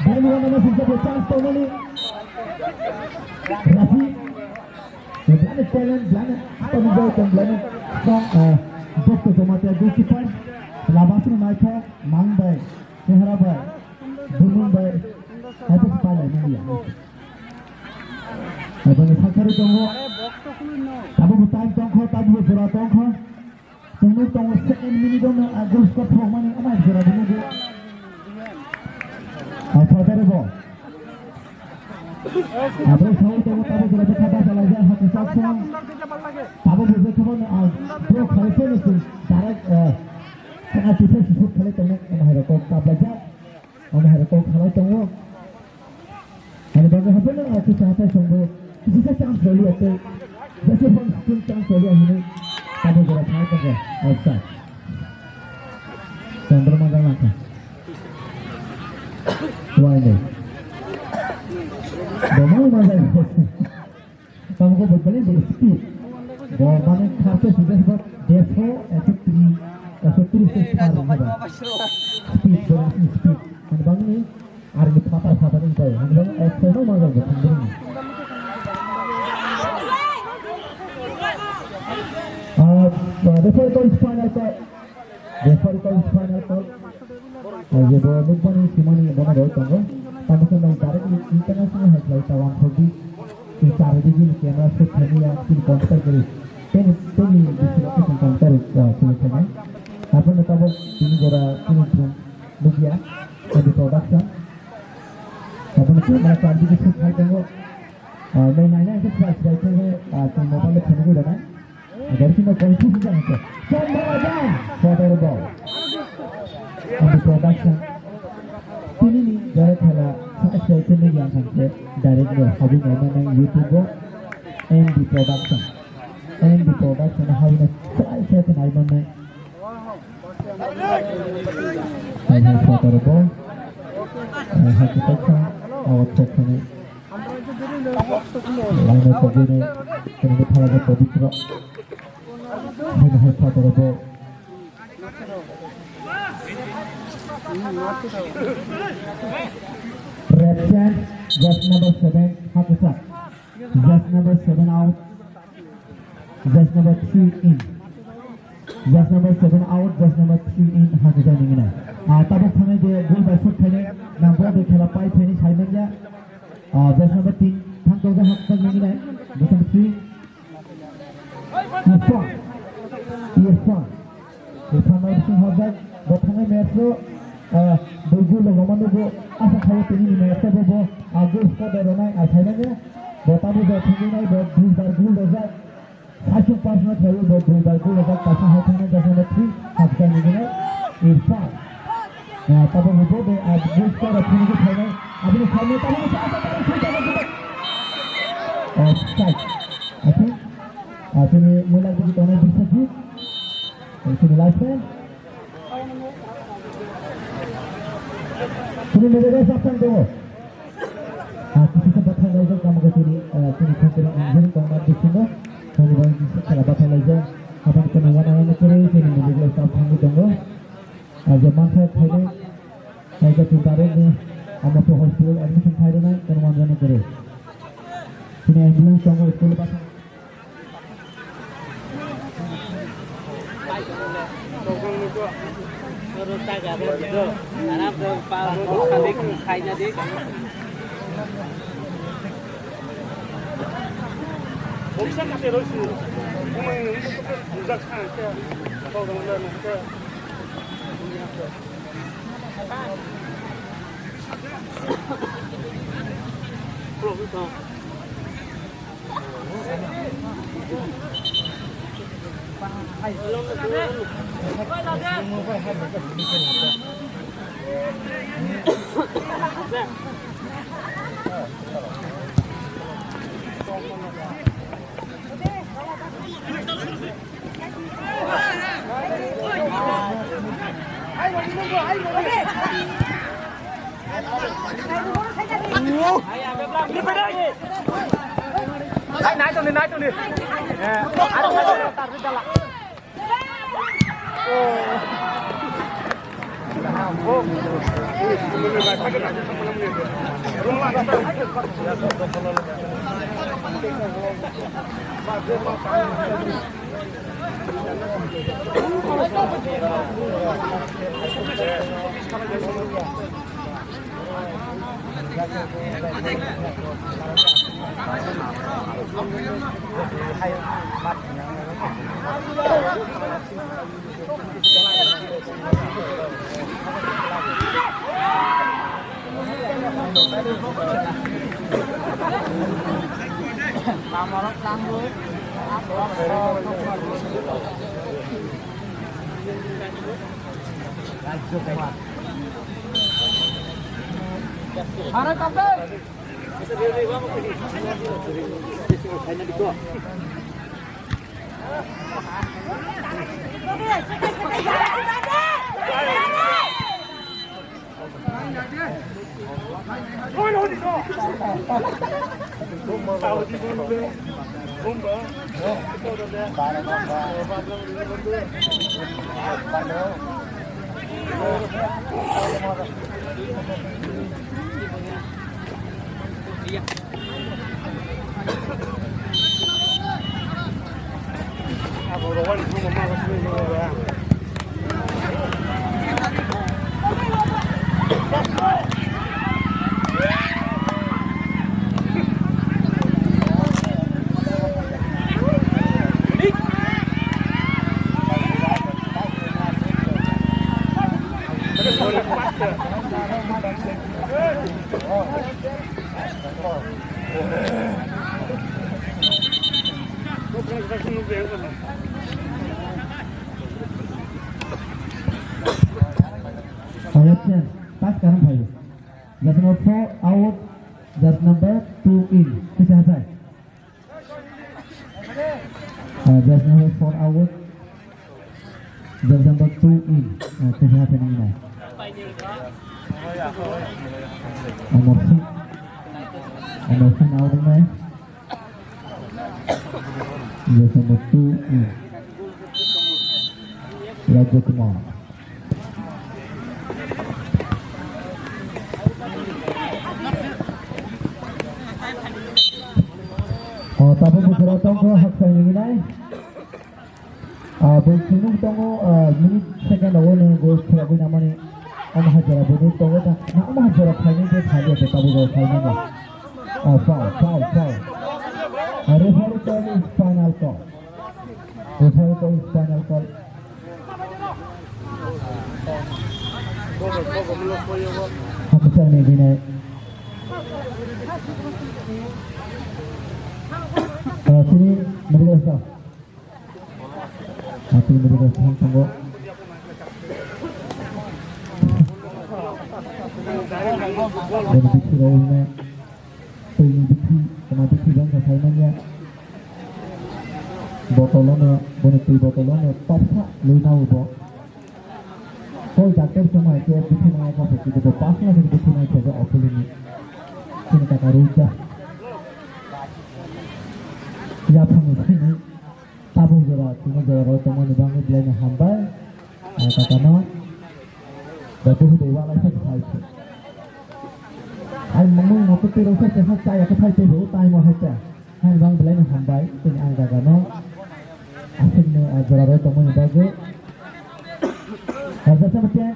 Bani wana no sijak bo chance tongmani. Rafi. Blani talent, blani ato ni jai tong, blani strong, ah, Doctor Jamatia goalkeeper, labasni naithok, Mang bai, Sehra bai, Bumung bai, hai bwsai palai manya. Hai bwsai sakari tongo, tabuk bo time tongkho, tabuk bo jora tongkho. Tongo, tongo, second minute o no, ah, goal score thok mani, amai jora bo nugo. Ah, father bo. Abo sawi tongo, tabo jora bo kaba jala ja, hati sak song. Tabo bo je kaba no, ah, bro, khare se no se, direct, ah, sana tipe si shoot khale tongo, amai rok kaba ja. Omo hai rok kok salai tongo. Ani bagwi haphano, ah, kisa haphai songbo, kisa chance rwliya tei, jese phang school chance rwliya hwnwi, tabuk jora salai tongo, offside. Chandra majang langkha. Wai ni. Bo mang majang. Tamo bo bali bo speed. Bo mane kharpe sujak ba deso ekso tris, ekso tris se sar ni ba. Speed bo asli speed. Mane bangni ar ni phatar phatar ni bai. Mane bangni ekso no ma jabo thang bini. Ah, referee call final call. Referee call final call. Jebo nukmani simani bono roi tongo. Tamo khe nang directly international high flight ta one forty. Tini chari digi ni camera shoot thani ya, tini computer gari. Tini, tini district ni computer, ah, sini thani. Apun ni tabok tini jora tini film nukya, tini production. Apun ni camera chari digi shoot thai tongo. Ah, nai nai nai khe flash bai khe, ah, tini mobile phone gwi rana. Agar sino confuse jang khe. Chandra jang. Father bo. Ambi production. Tini ni jara khela sa sa khe ni yang khan khe direct no habi nai mane YouTube bo. M D production. M D production habi na sa sa khe nai mane. Hai hai father bo. Hai hai khe sa awat khe ni. Laino pogwini, kwnwi phalajak Pabitra. Haino hai phataro bo. Red chance, jersey number seven, Hakusa. Jersey number seven out. Jersey number three in. Jersey number seven out, jersey number three in, Hakusa ningina. Ah, tabuk thangwi de goal by shot khainai, nang bo de khela pai phaini sai manya. Ah, jersey number tin, thang tokjak Hakusa ningina. Jersey number three. Irfan. Irfan. Irfan Narsing Hazar, bo thangwi match o, ah, bo goal rok rwmani bo asa khaio tini ni match o bo, bo, ah, goal score rwnai, ah, sai manya. Bo tabuk bo thangwi nai bo duibar goal rwjak. Saichung personal khlaiwi bo duibar goal rwjak, kaisa hai thangna jersey number three, Hakusa nigini Irfan. Ah, tabuk hwnkhe de, ah, booster rok phunukgwi phainai. Aboni salmo tabuk sa, sa, sa, sa, sa, sa. Offside. I think, ah, chini Moilakdigi tongnai bwsajwk. Eh, chini linesman. Chini middle line sapsang tongo. Ah, kisa khe bathang laijak tamo khe chini, ah, chini phaikhe injury tongma bisingo. Chini bai kisa khe bathang laijak. Aboni kunu wana wana kwrwi chini middle line sapsangwi tongo. Ah, je mansa khainai, khaika chwng tarwkni Amato hospital admission khairwnai, kono manjani kwrwi. Chini ambulance tongo school basa. Hai, nai tongdi, nai tongdi. Eh, aro nai tongdi, tar di dala. Correction, pass karam phaio. Jersey number four out, jersey number two in. Kisa hasai. Ah, jersey number four out. Jersey number two in. Ah, kisa hasai nang nai. Amar Singh. Amar Singh out nai. Jersey number two in. Rajya Kumar. O, tabuk bwswra tongkha hakchai nini nai. Ah, bo phunuk tongo, ah, minute second rogo nw goal khulagwi namani. Omo hai jora bo tongo ta. Na omo hai jora khainai khe khainai khe tabuk rok khainai. Ah, foul, foul, foul. Ah, referee call is final call. Referee call is final call. Hakchai ni binai. Ah, sini mari sa. Ati mari ka sang tanggo. Bini bithi rok hwnwi twini bithi, kwma bithi bangkha sai manya. Botolono, bini twi botolono topsa lwi nawi bo. Koi doctor chuma ke bithi nai kha se kitu pas na bithi nai kha se ofulini. Chini kaka ruja. Ya phang ni. Tabuk jora, chini jora rok tongmani bagwi belai no hambai. Ah, kaka no. Da buhu de wa lai sa khai se. Ai mangmung no kutu rok sa sa cha ya ka phai te ro tai mo hai ta. Hai bang belai no hambai, chini ang kaka no. Asik ni, ah, jora rok tongmani bagwi. Ah, jasa mate.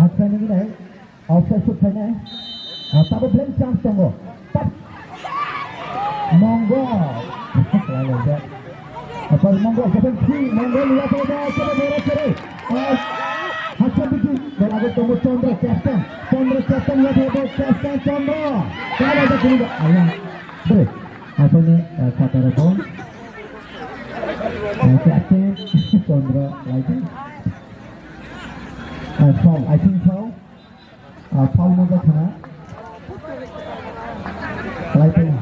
Asik ni nai. Offside shoot khainai. Ah, tabuk blank chance tongo. Tap. Mongol. Apa Mongol seven three, Mongol ya, apa, apa, apa, apa, apa. Ah, Hasan Bidu, dan ada tongo Chandra, captain. Chandra, captain, ya, apa, apa, captain, Chandra. Kalau ada kini, ayah. Bre. Apa ni, ah, kata rebo? Ah, captain, Chandra, lagi. Ah, foul, I think foul. Ah, foul no jakha na. Right na.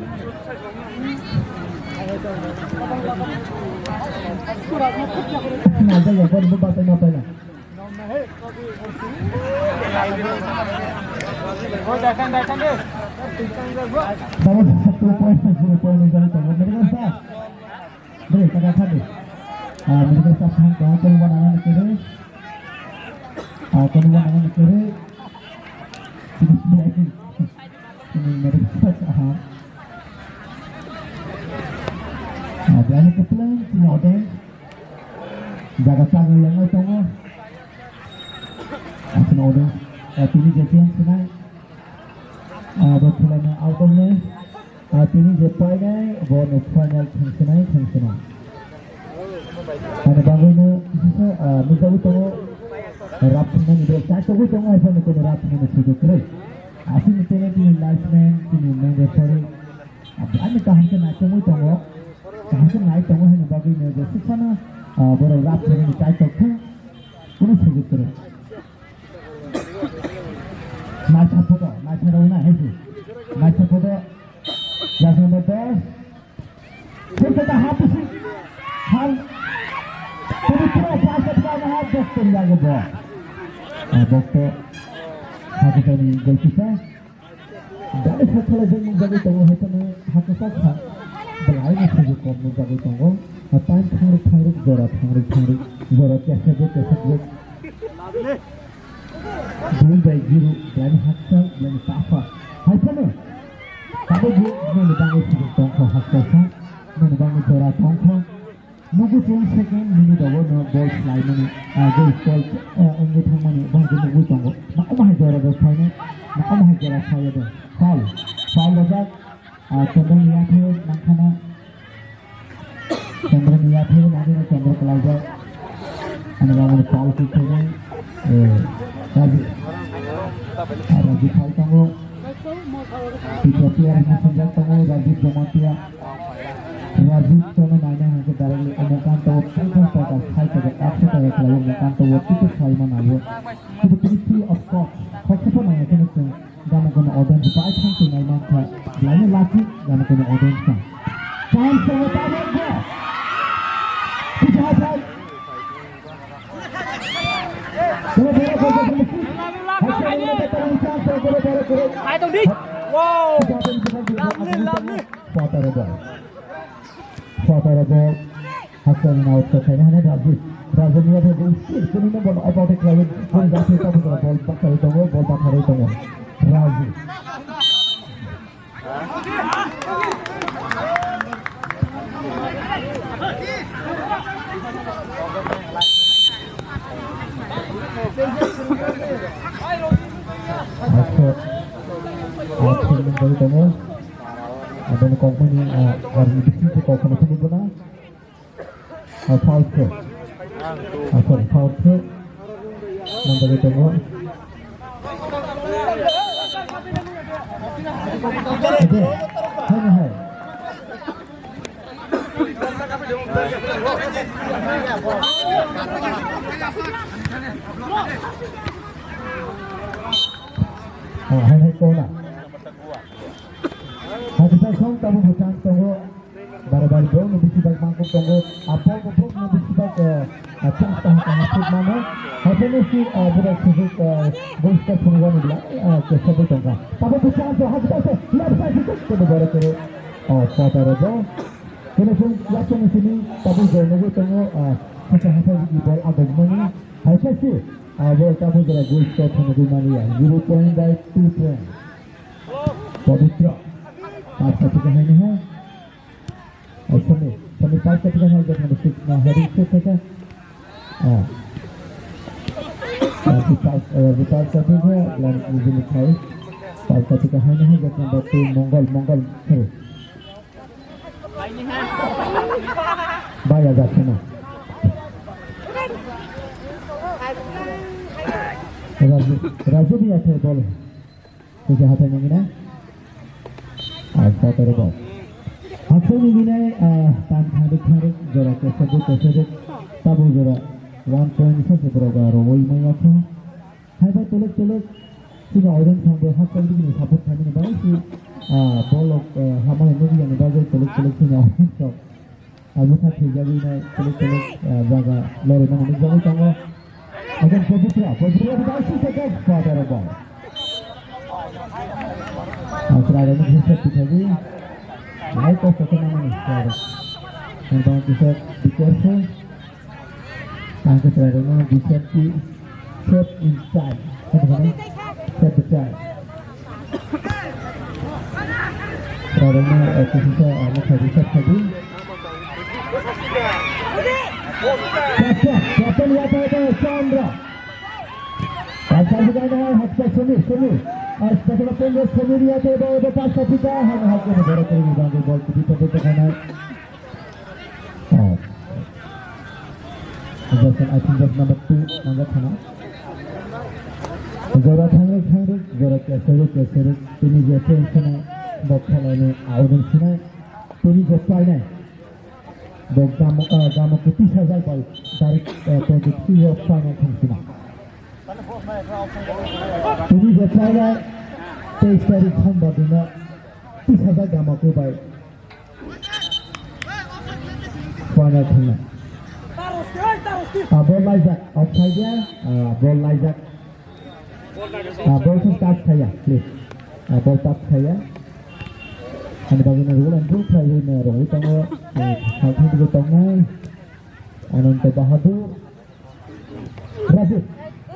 Na, ja, ja, ja, ba, ba, ba, ba. Baba, two point, zero point, zero point, zero point. Bre, kada khadi. Ah, medical staff thang tongo, kono wana nang kere. Ah, kono wana nang kere. Ini medical staff, aha. Ah, berani kepleng, sini odeng. Jaga jaga yang ngai tongo. Ah, sini odeng. Ah, tini jepian sinai. Ah, abo khulana out of line. Ah, tini je painai, bo no final thangsinai, thangsinai. Ani bagwi no, ah, nukjagwi tongo, rap thumnani bo chaitogwi tongo, hai phano kono rap thumnani sujuk kwrwi. Aswkni tene tini linesman, tini main referee, ah, ani kaham khe naichomwi tongo, kaham khe nai tongo, haini bagwi no je swkano, ah, borok rap thumnani chaitok khe, kono sujuk kwrwi. Naisa photo, naisa rwna, hai se. Naisa photo, jersey number dos. Photo ta hap si. Hal. Photo pura sa sa sa na hap dos to lage bo. Ah, bokto. Hakisani goalkeeper. Dale sa khala jeng jagwi tongo, hai tamo hakisa kha. Belai no sujuk kom no jagwi tongo. Ah, time thangrwk thangrwk, jora thangrwk thangrwk, jora kesek jek kesek jek. Dui bai zero, belai haksa, belai tafa. Hai phano, tabuk bo nini bagwi sibuk tongkho haksa sa, nini bagwi jora tongkho. Nugo chwng second minute o no ball swlaimani, ah, goal score, ah, wngwi thangmani, bohai khe nugwi tongo. Ma omo hai jora bo phainai, ma omo hai jora phaiya de. Foul, foul rojak, ah, Chandra ni yaphai nangkhana. Chandra ni yaphai nangkhana Chandra kwlaijak. Ani bagwi foul kick khainai, eh, Rajiv. Ah, Rajiv foul tongo. Tito player ni sinjak tongo, Rajiv Jamatia. Rajiv tono naina hwnkhe directly omo kanto o paithak taka, sai taka, ekso taka khlai omo kanto o ticket khlai mano bo. Kitu tini free of cost. Khoroksa pho nangya kheno chwng gana gana audience bai thang twi nai mankha. Belai no lucky gana gana audience no. Chance tongo, ta nangkha. Kitu hathai. Hai tong di. Wow. Lovely, lovely. Father of all. Father of all. Haksa ni out khaina hane Rajiv. Rajiv ni abo speed kuni no bol about khlai. Bol jati ta bol bol bakari tongo, bol bakari tongo. Rajiv. Acho, acho, nang bai tongo. Aboni kokmani, ah, arni bisingo kokmani phunukgwna. Ah, foul khe. Ah, sorry, foul khe. Nang bagwi tongo. Ade, hai, hai. Ah, hai hai kona. Hakisa song tabuk bo chance tongo. Bara bari borokno bisi bai mangkuk tongo. Ah, bol bo borokno bisi bai, eh, ah, chance kaham kaham shoot mano. Hai phano si, ah, bwrwi sujuk, ah, goal score phunukmani bwla, ah, kesa bo tongkha. Tabuk bo chance, hakisa se, left side se, kebo borok kebo. Oh, kota rogo. Kene phung yakung sini tabuk jai nugwi tongo, ah, haksa haksa rigi bol agokmani. Hai khe si, ah, bol tabuk jora goal score phunugwi mani ya. Zero point by two point. Pabitra. Pass ka tika hai ni ha. Oh, Sami, Sami pass ka tika hai, jekhan sik na heading sik kha. Ah. Ah, di pass, ah, di pass ka tika, lan izin khai. Pass ka tika hai ni ha, jekhan ba tu Mongol, Mongol, sorry. Baya jaksana. Raju, Raju ni athe bol. Kuja hatai ni gina. Ah, kotor bol. Haksa ni gina, ah, tan tharik tharik jora kesadu kesadu tabu jora one point sa se bro ga rowoi maya kha. Hai bai telek telek sini audience thangbe haksa ni gina support khaimani bai si, ah, bolok, ah, hamai movie yang bagwi telek telek sini audience rok. Abo kha thwijagwi nai telek telek, ah, jaga lorwi mani nukjagwi tongo. Again, Pabitra, Pabitra with the assist against Father of God. Ang try rani kisa pithaji. Lai ko photo na mani try. And don't be careful. Ang try rani be safety. Save in time. Ano ba? Save the time. Rarokno, eh, kisisa, eh, mokha reset khaidi. Captain, captain, yata, yata, Chandra. Pasal bukan dah, haksa Sumi, Sumi. Ah, pasal pendek Sumi dia tu, bawa lepas ketika, hanya haksa negara terima bangku bol, kita betul kan? Oh. Jackson, I think that's number two, number two. Jora thangrik thangrik, jora keseri keseri, tini je tension bok khalani audin sinai, tini je painai. Bok gamo, ah, gamo kuti sajak bai, direct, ah, twenty three of final thang sinai. Tini je painai, teis tarik Sombar dino, tisa sajak gamo kubai. Final thangna. Ah, bol laijak, offside ya, ah, bol laijak. Ah, bol thung touch khaya, please. Ah, bol touch khaya. Ani bagwi na rule and rule khlaiwi na rwui tongo. Eh, salthang tongnai. Ananta Bahadur. Rajib.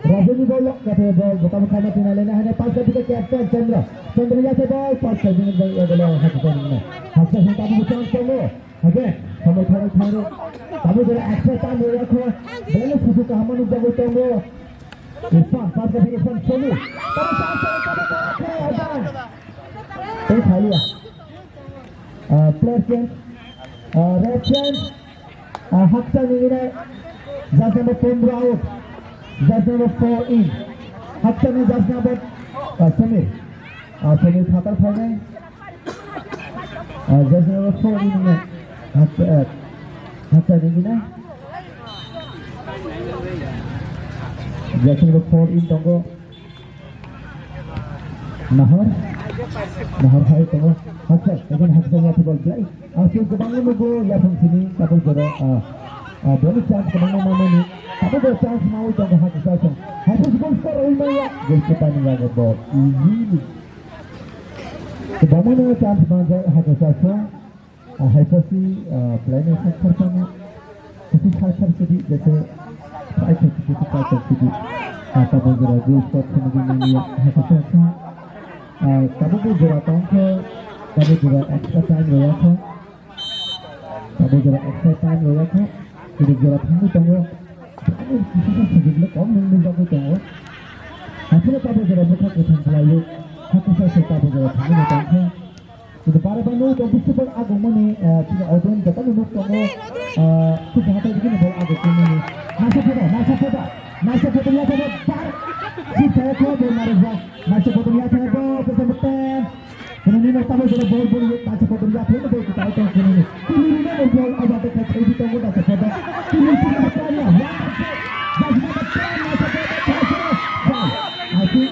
Rajib ni bol, kate bol, botamo khaina tina lena hane pass kati ke captain Chandra. Chandra ya se bol, pass kati ni bol, ya bol, haksa ni na. Haksa ni tabu chance tongo. Again, sampai thara thara. Tabu jara extra time ho yakho. Bol susu kahamani jago tongo. Irfan, pass kati Irfan Sonu. Tabu chance tongo, tabu chance tongo, Hasan. Eh, khaliya. Ah, player change. Ah, red change. Ah, haksa ni ina, jersey number pondro out. Jersey number four in. Haksa ni jersey number, ah, Samir. Ah, Samir phatar phainai. Ah, jersey number four in ina. Haksa, ah, haksa ni ina. Jersey number four in tongo. Nahor, nahor hai tongo. Haksa, again haksa ya football play. Aswk kwbangma nugo yaphang sini tabuk jora, ah, ah, boni chance kwbangma mamani. Tabuk jora chance maui tongo haksa song. Haksa si goal score oi maya. Goalkeeper ni yago ball. Easily. Kwbangma no chance manjak haksa song. Ah, hai pasi, ah, belai no sak sar sano, kasi sar sar sidi, jese, try to sidi, try to sidi. Ah, tabo jora goal score sini di nini, hai pasi asa. Ah, tabo bo jora tong khe, tabo jora extra time roya kho. Tabo jora extra time roya kho. Sidi jora thangwi tongo. Tabo kisi sa sidi le kom nung nung jagwi tongo. Asle tabo jora bwkha kwthang khlaiwi, hakhe sa se tabo jora thangwi tong khe. Kintu bare bai nuk tong, bisi bol agumani, eh, chini audience joto ni nuk tongo, eh, kisa hatai bikini bol agumani. Masa photo, masa photo, masa photo ya photo bar. Si saya kho bol mare ba, masa photo ya photo bol, photo betan. Kini ni nak tamu jono bol bol yuk, masa photo ya photo bol kita tong kini ni. Kini ni nak bol agak dekat itu tong masa photo. Kini ni betan ya, ya. Masa photo, masa photo, masa photo. Bal. Asik.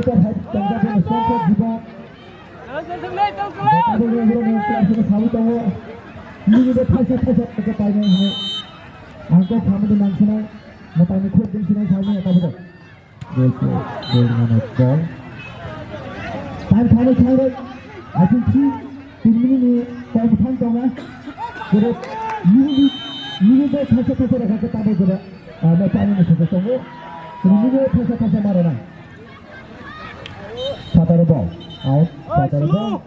Tabuk tabuk ni sengkha jiba. Tabuk ni borok ni player saka sawi tongo. Nini bo thaisa thaisa khe painai hinwi. Ang kok khamani nangsinai. Mwtangni khuk dingsinai sawi tabuk. Ball, ball, ball, ball. Time thani thangwi. I think three, tin minute ni time thang tongo. Kebo nini, nini bo thaisa thaisa rwkha khe tabuk kebo. Ah, match ani ni saka tongo. Nini bo thaisa thaisa ma rwna. Sataro ball. Out. Sataro ball.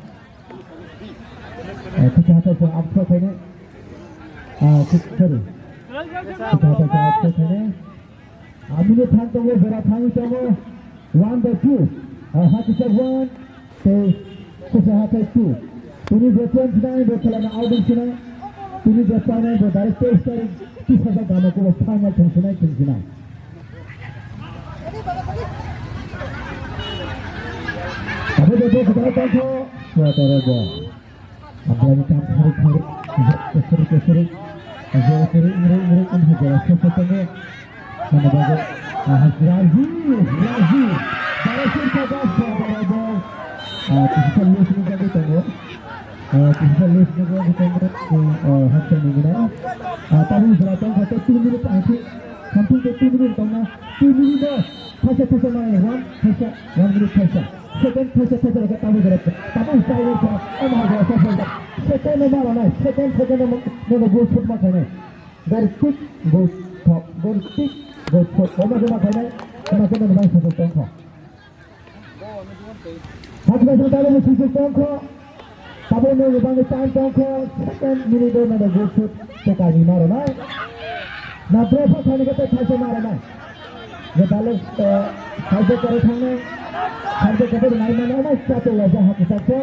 Eh, kisa hatai sa out khainai. Ah, sorry. Amini thang tongo, jora thangwi tongo. One by two. Ah, hakisa one, tei kusa hathai two. Tini je champ sinai, bo khelana out sinai. Tini je final, bo direct test tarik, tisa da gama kubo final thang sinai, thang sinai. Abo je bo khelana tangkho, sua tara bo. Abang kam hari hari, keseri keseri, keseri, ngeri ngeri, ini hajara sese tenge. Mana bago, ah, Raji, Raji. Bara sir ka bas, bara bal. Ah, kisi sa lose ni jago tenge. Ah, kisi sa lose ni jago tenge. Ah, haksa ni guna. Ah, tabu jara tong kata two minute ahi. Something ke two minute tong na. Two minute do. Thaisa thaisa mara one, thaisa, one minute thaisa. Second thaisa thaisa rega tabu jara. Tabu sai rega. Ama jara sa sa. Second no mara nai. Second second no no no goal shoot ma khainai. Gari tik goal top. Gari tik goal top. Oma jama khainai. Oma jama nai sa sa tong kha. Hakhe bai tongkha, tabuk sisik tongkha. Tabuk no rwbangni time tongkha, second minute o nada goal shoot tei kaini ma rwnai. Na bro pha thani khe tei thaisa ma rwnai. Je dalek, eh, thaisa kwrwi thangnai, thaisa kwrwi nai mano, omo chato laijak ha kwchak khe.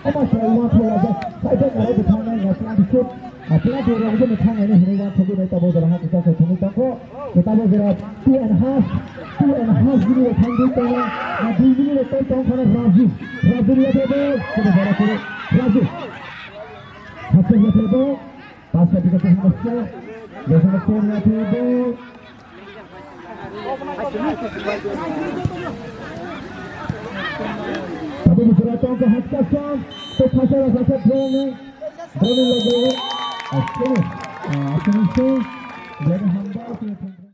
Omo swrwng uansuk laijak, thaisa kwrwi bwthangnai, na plan shoot. Apla de rok bo thang ani hinwi wa thogi bai tabo jora ha kisa se thangwi tongkho. Tabo jora two and half, two and half minute thangwi tongo. Na dui minute tei tong khana Rajiv. Rajiv ya thebo, kede jora kuru. Rajiv. Hakkar ya thebo. Pas ka tika thebo. Jasa ko ya thebo. Tabo jora tongkho haksa song. Tei khasa rasa se thangwi. Boni logo, ah, finish. Ah, finish se, jadi hamba, finish.